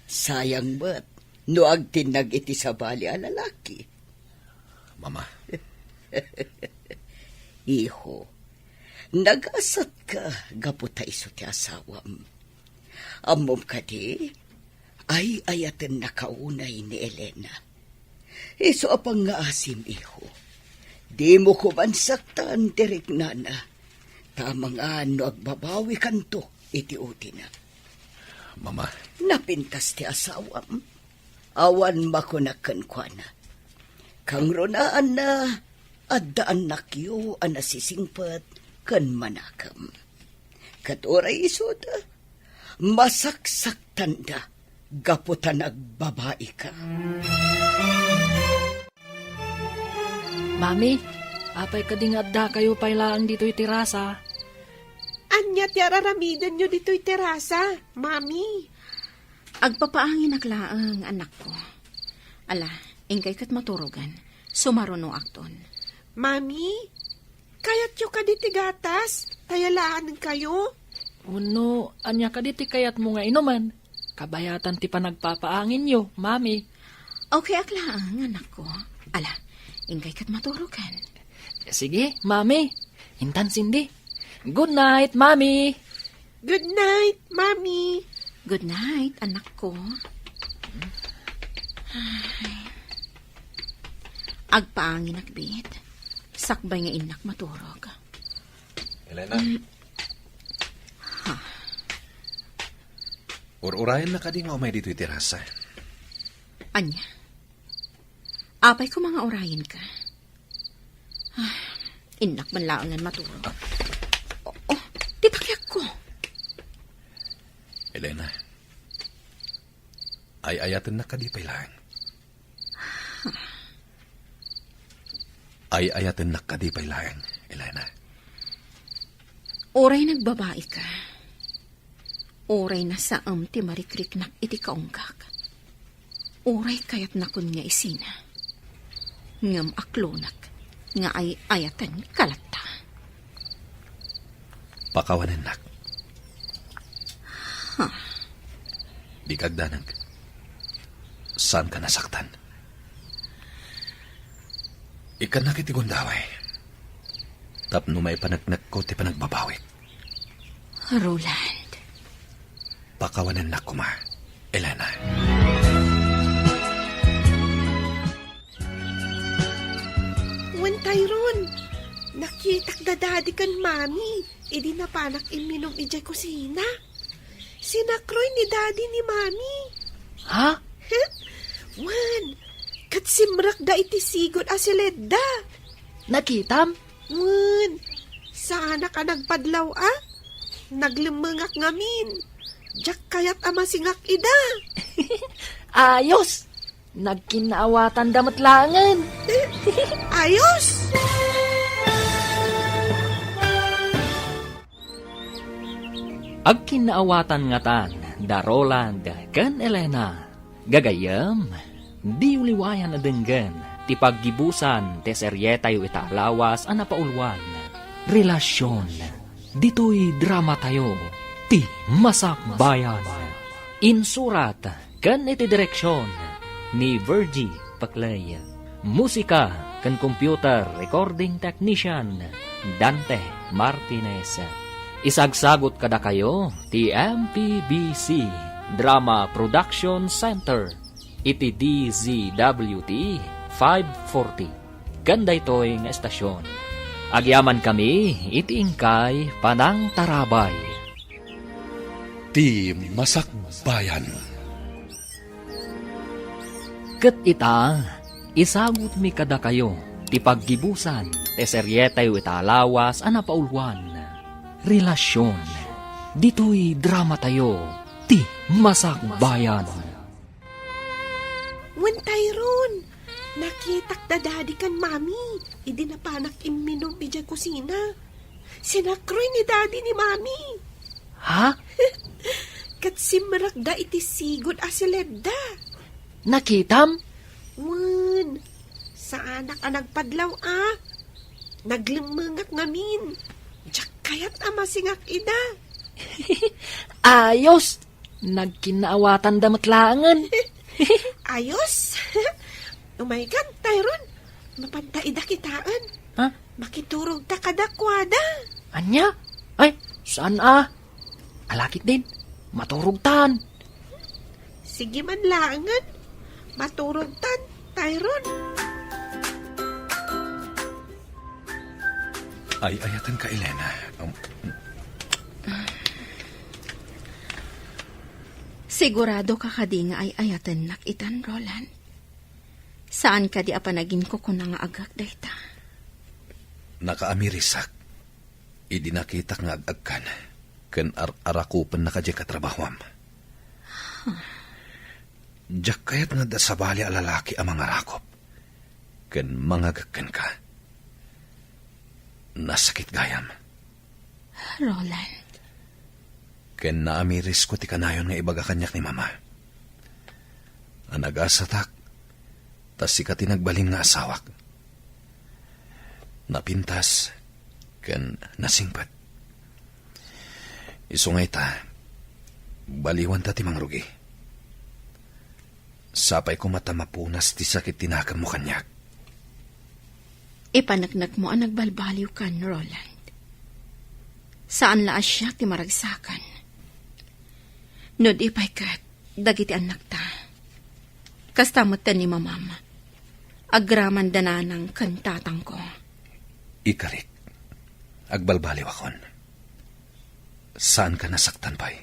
Sayang met no agtinnag iti sabali a lalaki. Mama. Iho, nagasatka gapu ta isu ti asawam. Ammom kadi, ay-ayatennaka unay ni Elena. Isu a pangngaasim, iho. Dimo koman saktan ti riknana. Ta amangan no agbabawikanto iti utina. Mama. Napintas ti asawam. Awan makunak kenkuana. Kangrunaanna, adda annakyo a nasisingpet ken manakem. Ket uray isuda, masaksaktanda gapu ta nagbabaika. Mami, apay kadi nga addakayo pay laeng ditoy terasa? Ania ti ar-aramidenyo ditoy terasa, Mami? Agpapaanginak laeng, anakko. Ala, inkay ket maturogen. Sumarunoakton. Mami, kayatyo kadi ti gatas? Tayalaankayo? Wenno, ania kadi ti kayatmo nga inumen? Kabayatan ti panagpapaanginyo, Mami. Okay ak laeng, anakko. Ala, inkay ket maturogen. Sige, Mami. Intan Cindy. Good night, Mami. Good night, Mami. Good night, anakko. Ay. Agpaanginak, bit. Sakbay nga innak maturog. Elena. Mm. Ha? Ur-urayenna kadi nga umay ditoy terasa? Ania? Apay koma nga urayenka? Ah, innak man laengen maturog. Oh, oh, ti takiakko. Elena, ay-ayatennak kadi pay laeng? Ay-ayatennak kadi pay laeng, Elena? Uray nagbabaika, uray nasaem ti marikriknak iti kaunggak, uray kayatnakon nga isina, ngem aklonak nga ay-ayatenka latta. Pakawanennak. Huh. Dika agdanag. Saanka nasaktan. Ikkannak iti gundaway tapno maipaneknekko ti panagbabawik. Roland. Pakawanennak koma, Elena. Wen, Tyrone, nakitak da Daddy ken Mami idi napanak imminum idiay kusina. Sinakroy ni Daddy ni Mami. Ha? Wen, ket simrekda iti sigud a siledda. Nakitam? Wen, saanak a nagpadlaw a. Naglemmengak ngamin. Diak kayat a masingak ida. Ayos! Nagkinnaawatanda met laengen. Ayos! Agkinnaawatan ngatan da Roland ken Elena. Gagayyem, diyo liwayan a denggen ti paggibusan ti serietayo ita a lawas a napauluan, Relasyon. Ditoy dramatayo, ti Masakbayan. Insurat ken iti direksion ni Virgie Paclay. Musika ken computer recording technician, Dante Martinez. Isagsagut kadakayo ti M P B C Drama Production Center iti D Z W T five forty. Ken daytoy nga estasion, agyamankami iti inkay panangtarabay. Ti Masakbayan. Ket ita, isagutmi kadakayo ti paggibusan ti serietayo ita a lawas a napauluan, Relasyon. Ditoy dramatayo, ti Masakbayan. Wen, Tyrone, nakitak da Daddy ken Mami idi napanak imminum idiay kusina. Sinakroy ni Daddy ni Mami. Ha? Ket simrekda iti sigud a siledda. Nakitam? Wen, saanak a nagpadlaw a. Naglemmengak ngamin. Diak kayat a masingak ida. Ayos! Nagkinnaawatanda met laengen. Ayos. Umaykan, Tyrone. Mapanta ida kitaen. Ha? Makiturogta kadakuada. Ania? Ay, saan a? Ala ketdin, maturogtan. Sige man laengen. Maturogtan, Tyrone. Ay-ayatenka, Elena. Um, Sigurado ka kadi nga ay-ayatennak itan, Roland? Saan kadi a panaginkukuna nga agek dayta? Nakaamirisak idi nakitak nga ag-agkan ken ar-arakupennaka diay katrabahuam. Diak kayat nga adda sabali a lalaki a mangarakop ken mangagek kenka. Nasakit gayam. Roland. Ken naamirisko ti kanayon nga ibaga kaniak ni Mama a nagasatak, ta sika ti nagbalin nga asawak. Napintas ken nasingpet. Isu nga ita, baliwanta ti mangrugi. Sapay koma ta mapunas ti sakit ti nakemmo kaniak. Ipaneknekmo a nagbalbaliwkan, Roland. Saan la a siak ti maragsakan. No di pay ket dagiti annakta. Kasta metten ni Mamam. Agraman da nanang ken tatangko. Ikarik, agbalbaliwakon. Saanka nasaktan pay?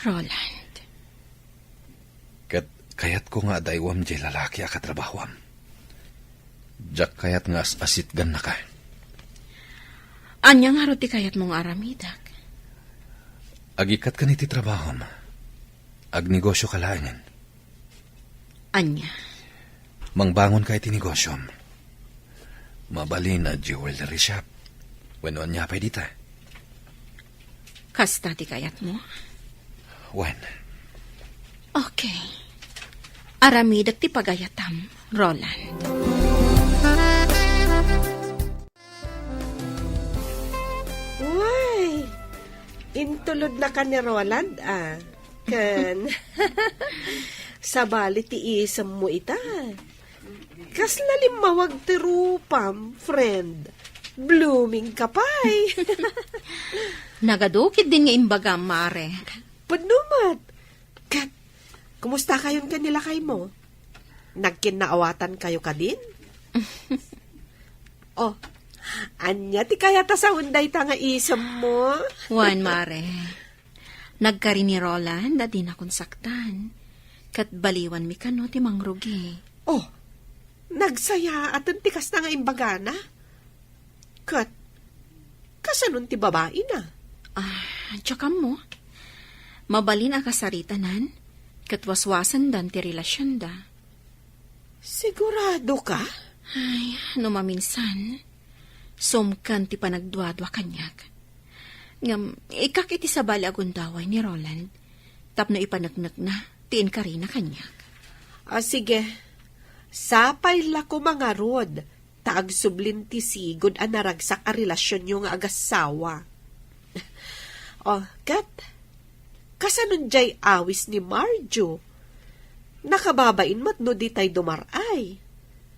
Roland, Kayatko nga adaywam diay lalaki a katrabahoam. Diak kayat nga as-asitgannaka. Ania ngarud ti kayatmo nga aramidek? Agikkat ken iti trabahom. Agnegosioka laengen. Ania? Mangbangonka iti negosiom. Mabalin a jewelry shop. Wenno ania pay dita? Kasta ti kayatmo? Wen. Okay. Aramidek ti pagayatam, Roland. Way, intulodnaka ni Roland, a. Ken, sabali ti isemmo ita. Kasla limmawag ti rupam, friend. Blooming ka pay. Nagadu ketdin nga imbagam, Mare. Pudno met. Ket, kumustakayon ken ni lakaymo? Nagkinnaawatankayo kadin? Oh, ania ti kayat a sawen dayta nga isemmo? Wen, Mare. Nagkari ni Roland a dinakon saktan. Ket baliwanmi kano ti mangrugi. Oh, nagsayaaten ti kasta nga imbagana? Ket, kasanon ti babaina? Ah, diak ammo. Mabalin a kasaritanan, ket waswasendan ti relasionda. Sigurado ka? Ay, no maminsan, sumkan ti panagduadua kaniak. Ngem, ikak iti sabali a gundaway ni Roland, tapno ipaneknekna ti inkarina kaniak. Ah, sige. Sapay la koma ngarud, ta agsublin ti sigud a naragsak a relasionyo nga agassawa. Oh, ket, kasanon diay awis ni Marjo? Nakababain met no ditay dumar-ay.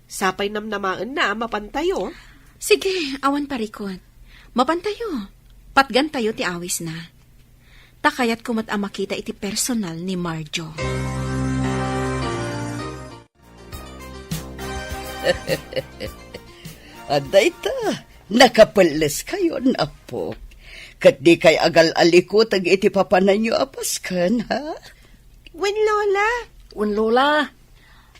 Sapay namnamaenna a mapantayo. Sige, awan parikut. Mapantayo. Patgantayo ti awisna. Ta kayatko met a makita iti personal ni Marjo. Adda ita, nakapelleskayon, apok. Ket dikay agal-alikuteg iti papananyo a pasken, ha? Wen, Lola. Wen, Lola.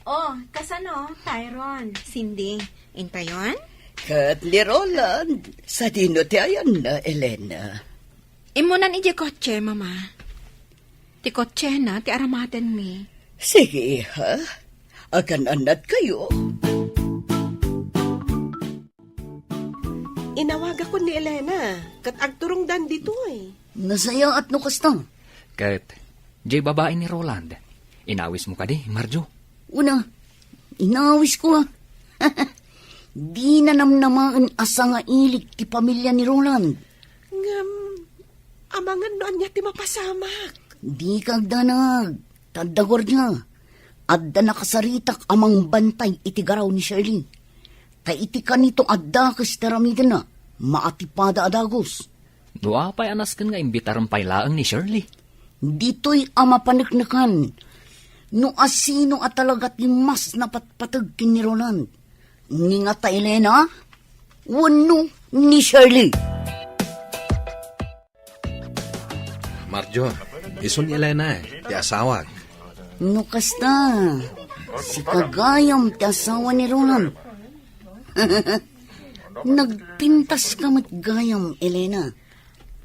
Oh, kasano, Tyron? Cindy, intayon? Ket ni Roland, sadino ti ayanna, Elena? Immunan idiay kotse, Mama. Ti kotsena ti aramatenmi. Sige, iha. Agan-annadkayo. Inawagakon ni Elena, ket agturongdan ditoy. Nasayaat no kasta. Ket, diay babai ni Roland, inawismo kadi, Marjo? Una, inawisko, a. Dina namnamaen a sangailik ti pamilia ni Roland. Ngem, amangan no ania ti mapasamak. Dika agdanag, ta adda guardia. Adda nakasaritak a mangbantay iti garaw ni Shirley. Ta iti kanito a dakes ti aramidenna, maatipada a dagus. No apay a nasken nga imbitarem pay laeng ni Shirley? Ditoy a mapaneknekan, no asino a talaga ti mas napatpateg ken ni Roland. Ni ngata Elena, wenno ni Shirley. Marjo, isu ni Elena, eh, ti asawak. No kasta, sika gayam ti asawa ni Roland. Nagpintaska met gayam, Elena.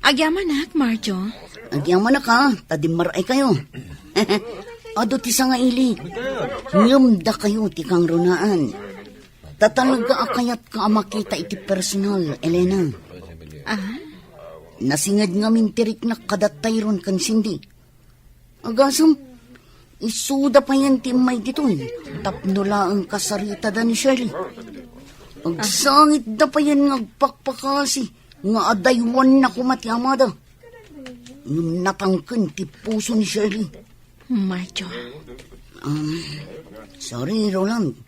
Agyamanak, Marjo. Agyamanak, a, ta dimmar-aykayo. Adu ti sangailik. Ngem dakayo ti kangrunaan. Ta talaga a kayatka a makita iti personal, Elena. Ah? Nasinged ngamin ti riknak kada Tyron ken Cindy. Agasem, isuda payen ti immay ditoy, tapno laeng kasaritada ni Shirley. Agsangitda payen nga agpakpakasi nga adaywanna koma ti amada. Ngem natangken ti puso ni Shirley. Marjo. Um, sorry, Roland.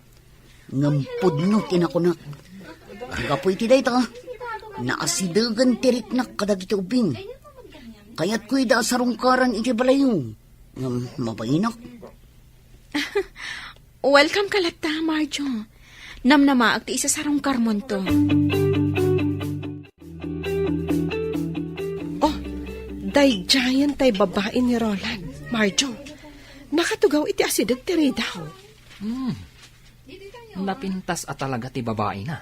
Ngem pudno ti nakunak. Gapu iti dayta, naasidegen ti riknak kadagiti ubbing. Kayatko ida a sarungkaran iti balayyo. Ngem mabainak. Welcome ka latta, Marjo. Namnamaak ti isasarungkarmonto. Oh, daydiayen tay babai ni Roland, Marjo. Makatugaw iti asideg ti ridaw. Hmm. Napintas a talaga ti babaina.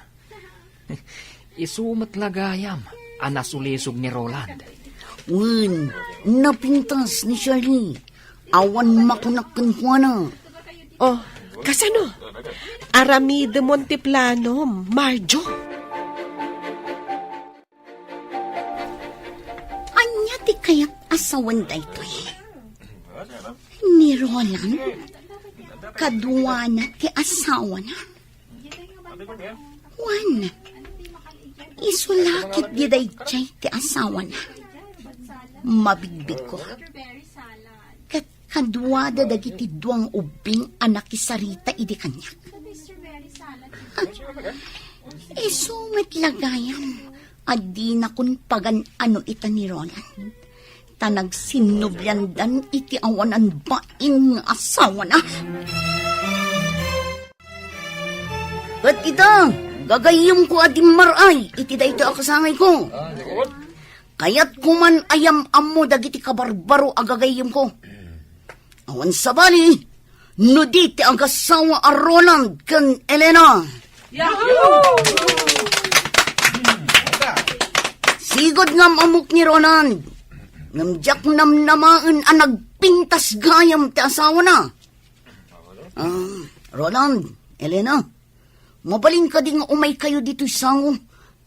Isu met la gayam a nasulisog ni Roland. Wen, napintas ni Shirley. Awan makunak kenkuana. Oh, kasano? Aramidemon ti planom, Marjo. Ania ti kayat a sawen daytoy? Ni Roland, kaduana ti asawana. Wen, isu la ketdi daydiay ti asawana. Mabigbigko. Ket kaduada dagiti dua nga ubbing a nakisarita idi kaniak. Ah, isu met la gayam a dinakon pagan-ano ita ni Roland. Ta nagsinnubliandan iti awanan bain nga asawana. Ket ita, gagayyemko a dimmaray iti daytoy a kasangayko. Kayatko man a yam-ammo dagiti kabarbaro a gagayyemko. Awan sabali, no di ti agasawa a Roland ken Elena. Yahoo! Sigud nga am-ammok ni Roland. Ngem diak namnamaen a nagpintas gayam ti asawana. Ah, Roland, Elena, mabalin kadi nga umaykayo ditoy sango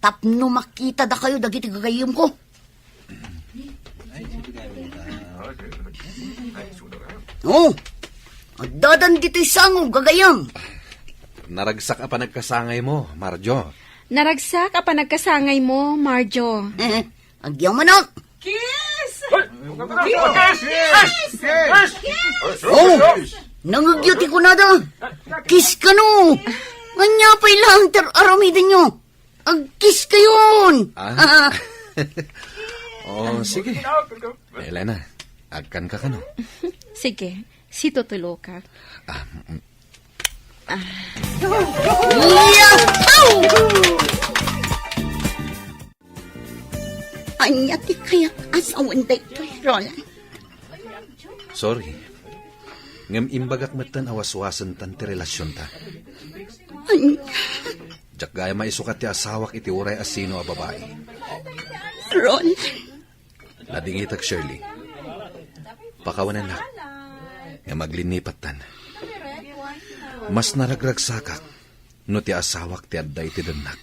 tapno makitadakayo dagiti gagayyemko? Oh, addadan ditoy sango, gagayyem. Naragsak a panagkasangaymo, Marjo. Naragsak a panagkasangaymo, Marjo. Agyamanak! Kiss! Kiss! Kiss! Oh, nangegyo ti kunada. Kiss kano. Ania pay laeng ti ar-aramidenyo? Agkiss kayon. Ah? Oh, sige. Elena, agkan ka kano? Sige, situtulo ka. Ah, mm. Yahoo! Ania ti kayat a sawen daytoy, Roland? Sorry. Ngem imbagak metten a waswasentan ti relasionta. Ania? Diak gayam a isukat ti asawak iti uray a sino a babai. Roland. Ladingitek, Shirley. Pakawanennak. Ngem aglinnipattan. Mas naragragsakak no ti asawak ti adda iti dennak.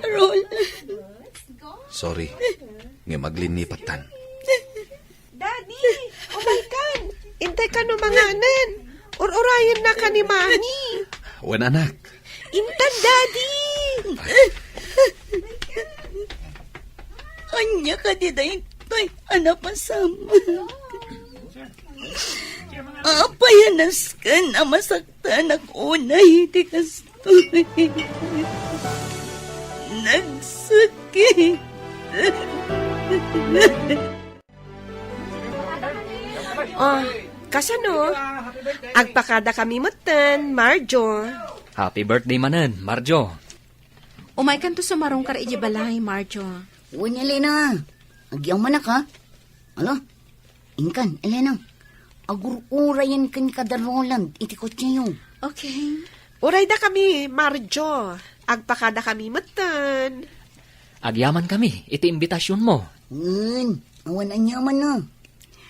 Roland. Sorry, ngem aglinnipattan. Daddy, umaykan. Intay kano manganen. Ur-urayenna ka ni Mami. Wen, anak. Intan, Daddy. Ania kadi daytoy a napasamak? Apay a nasken a masaktanak unay ti kastoy? Nagsakit. Oh, kasano? Agpakada kami metten, Marjo. Happy birthday manen, Marjo. Umaykanto sumarungkar idiay balay, Marjo. Wen, Elena. Agyamanak, ha? Ala, inkan, Elena. Agur-urayen kenka da Roland iti kotseyo. Okay. Urayda kami, Marjo. Agpakada kami metten. Agyaman kami iti imbitasionmo. Wen, awan aniamanna.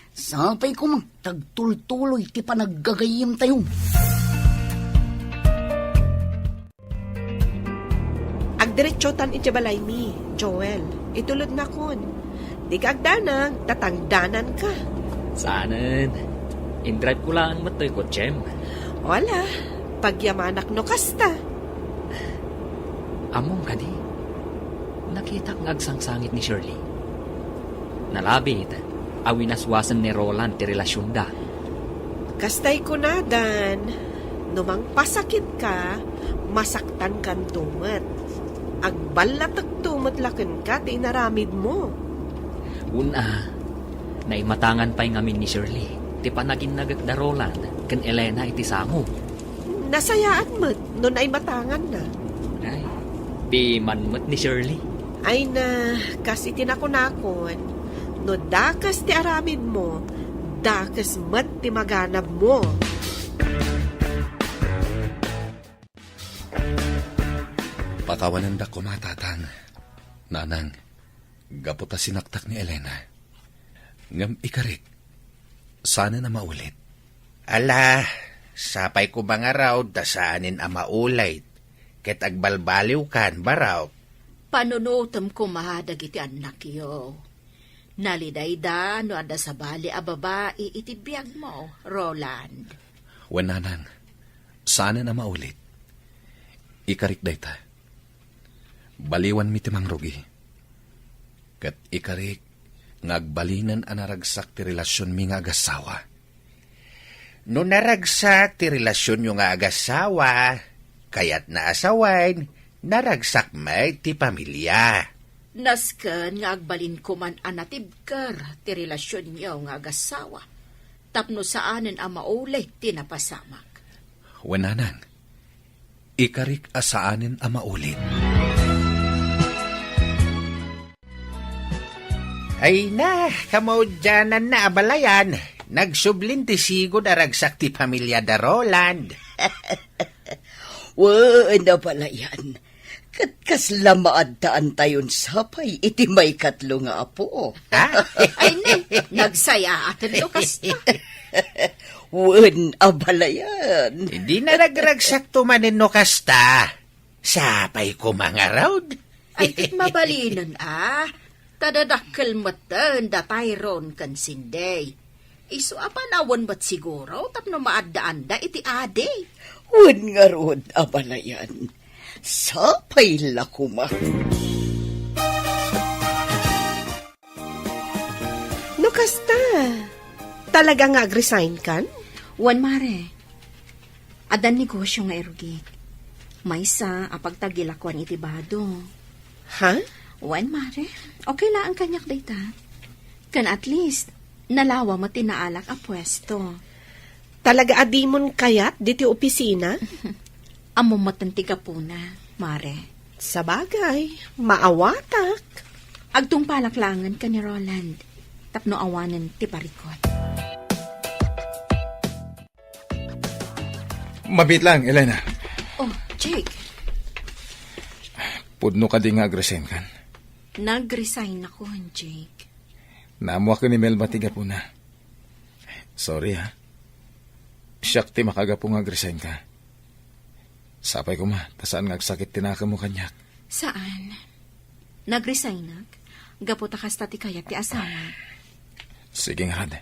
Sapay koma ta agtultuloy ti panaggagayyemtayo. Agdiretsotan iti balaymi, Joel. Itulodnakon. Dika agdanag, ta tangdananka. Saanen. Indrive ko laeng met toy kotsem. Wala, pagyamanak no kasta. Ammom kadi, nakitak nga agsangsangit ni Shirley. Nalabit a winaswasen ni Roland ti relasionda. Kastay kunadan, no mangpasakitka, masaktankanto met. Agballatekto met la kenka ti inaramidmo. Wen a, naimatangan pay ngamin ni Shirley ti panaginnagek da Roland ken Elena iti sango. Nasayaat met no naimatanganna. Ay, piman met ni Shirley. Ay na, kas iti nakunakon, no dakes ti aramidmo, Dakes met ti maganabmo. Pakawanendak koma, Tatang, Nanang, gapu ta sinaktak ni Elena. Ngem ikarik, saanen a maulit. Ala, sapay koma ngarud ta saanen a maulit, ket agbalbaliwkan, barok. Panunotem koma dagiti annakyo. Nalidayda no adda sabali a babai iti biagmo, Roland. Wen, Nanang, saanen a maulit. Ikarik dayta. Baliwanmi ti mangrugi. Ket ikarik nga agbalinen a naragsak ti relasionmi nga agassawa. No naragsak ti relasionyo nga agassawa, kayatna a sawen, naragsak met ti pamilia. Nasken nga agbalinko man a natibker ti relasionyo nga agassawa, tapno saanen a maulit ti napasamak. Wen, Nanang, ikarik a saanen a maulit. Ay na, kamaudiananna a balayan, nagsublin ti sigud a ragsak ti pamilia da Roland. Wen a balayan, ket kasla maaddaantayon sapay iti maikatlo nga apo. Ha? Ay, ne, nagsayaaten no kasta. Wen a balayan. Di na nagragsakto manen no kasta. Sapay koma ngarud. Ay, ket mabalinen a. Ta dadakkel metten da Tyrone ken Cindy. Isu a panawen met siguro tapno maaddaanda iti adi. Wen ngarud a balayan. Sapay la koma. No kasta, talaga nga agresign kan? Wen, Mare. Addan negosio nga irugik. Maysa a pagtagilakuan iti bado. Ha? Wen, Mare. Okay laeng kaniak dayta. Ken at least, nalawa met ti naalak a puesto. Talaga a dimon kayat diti opisina? Ammom metten ti gapuna, Mare. Sabagay, maawatak. Agtungpalak laengen ken ni Roland tapno awanen ti parikut. Mabiit lang, Elena. Oh, Jake. Pudno kadi nga agresign kan? Nagresign ako, Jake. Naammoak ni Melba ti gapuna. Sorry, ha. Siak ti makagapu nga agresign ka. Sapay koma, ta saan nga agsakit ti nakemmo kaniak. Saan. Nagresignak gapu ta kasta ti kayat ti asawa. Sige ngarud.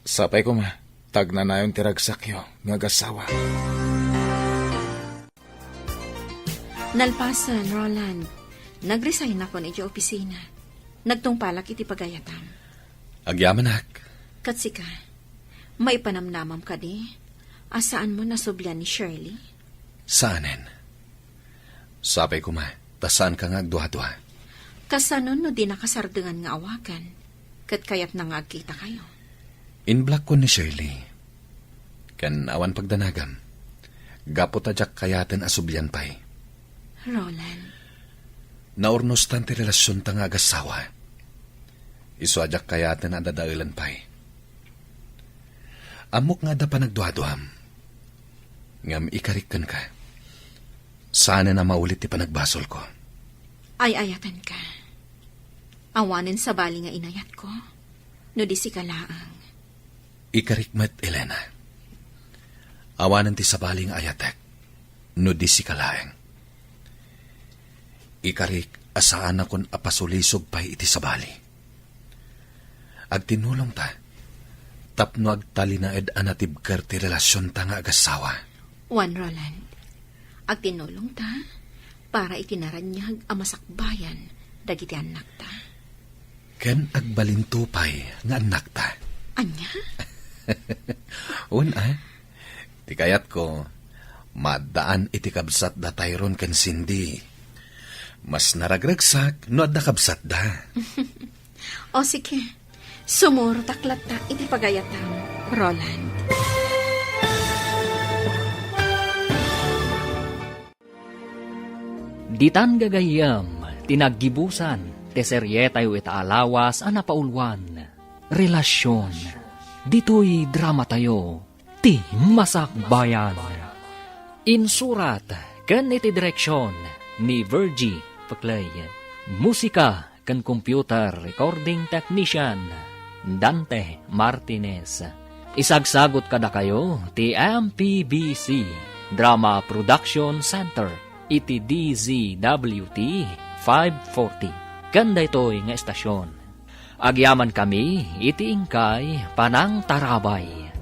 Sapay koma, ta agnanayon ti ragsakyo nga agassawa. Nalpasen, Roland. Nagresign akon iti opisina. Nagtungpalak iti pagayatam. Agyamanak. Ket sika, maipanamnamam kadi a saanmo nasublian ni Shirley? Saanen. Sapay koma, ta saanka nga agduadua. Kasano no dinaka sardengan nga awagan, ket kayatna nga agkitakayo? Inblockon ni Shirley. Ken awan pagdanagam, gapu ta diak kayaten a sublian pay. Roland. Naurnostan ti relasionta nga agassawa. Isu a diak kayaten a dadaelen pay. Ammok nga adda panagduaduam. Ngem ikarik kenka. Saanen a maulit ti panagbasolko. Ay-ayatenka. Awanen sabali nga inayatko, no di sika laeng. Ikarik met, Elena. Awanen ti sabali nga ayatek, no di sika laeng. Ikarik a saanakon a pasulisog pay iti sabali. Agtinulongta tapno agtalinaed a natibker ti relasionta nga agassawa. Wen, Roland, agtinulongta para iti naraniag a masakbayan dagiti annakta. Ken agbalinto pay nga annakta. Ania? Wen a, ti kayatko, maaddaan iti kabsat da Tyrone ken Cindy. Mas naragragsak no adda kabsatda. O sige, sumurotak latta iti pagayatam, Roland. Ditan gagayyem ti naggibusan ti serietayo ita a lawas a napauluan, Relasion. Ditoy dramatayo, ti Masakbayan. Insurat ken iti direksion ni Virgie Peclay. Musika ken computer recording technician, Dante Martinez. Isagsagut kadakayo ti M P B C Drama Production Center iti D Z W T five forty. Ken daytoy nga estasion, agyamankami iti inkay panangtarabay.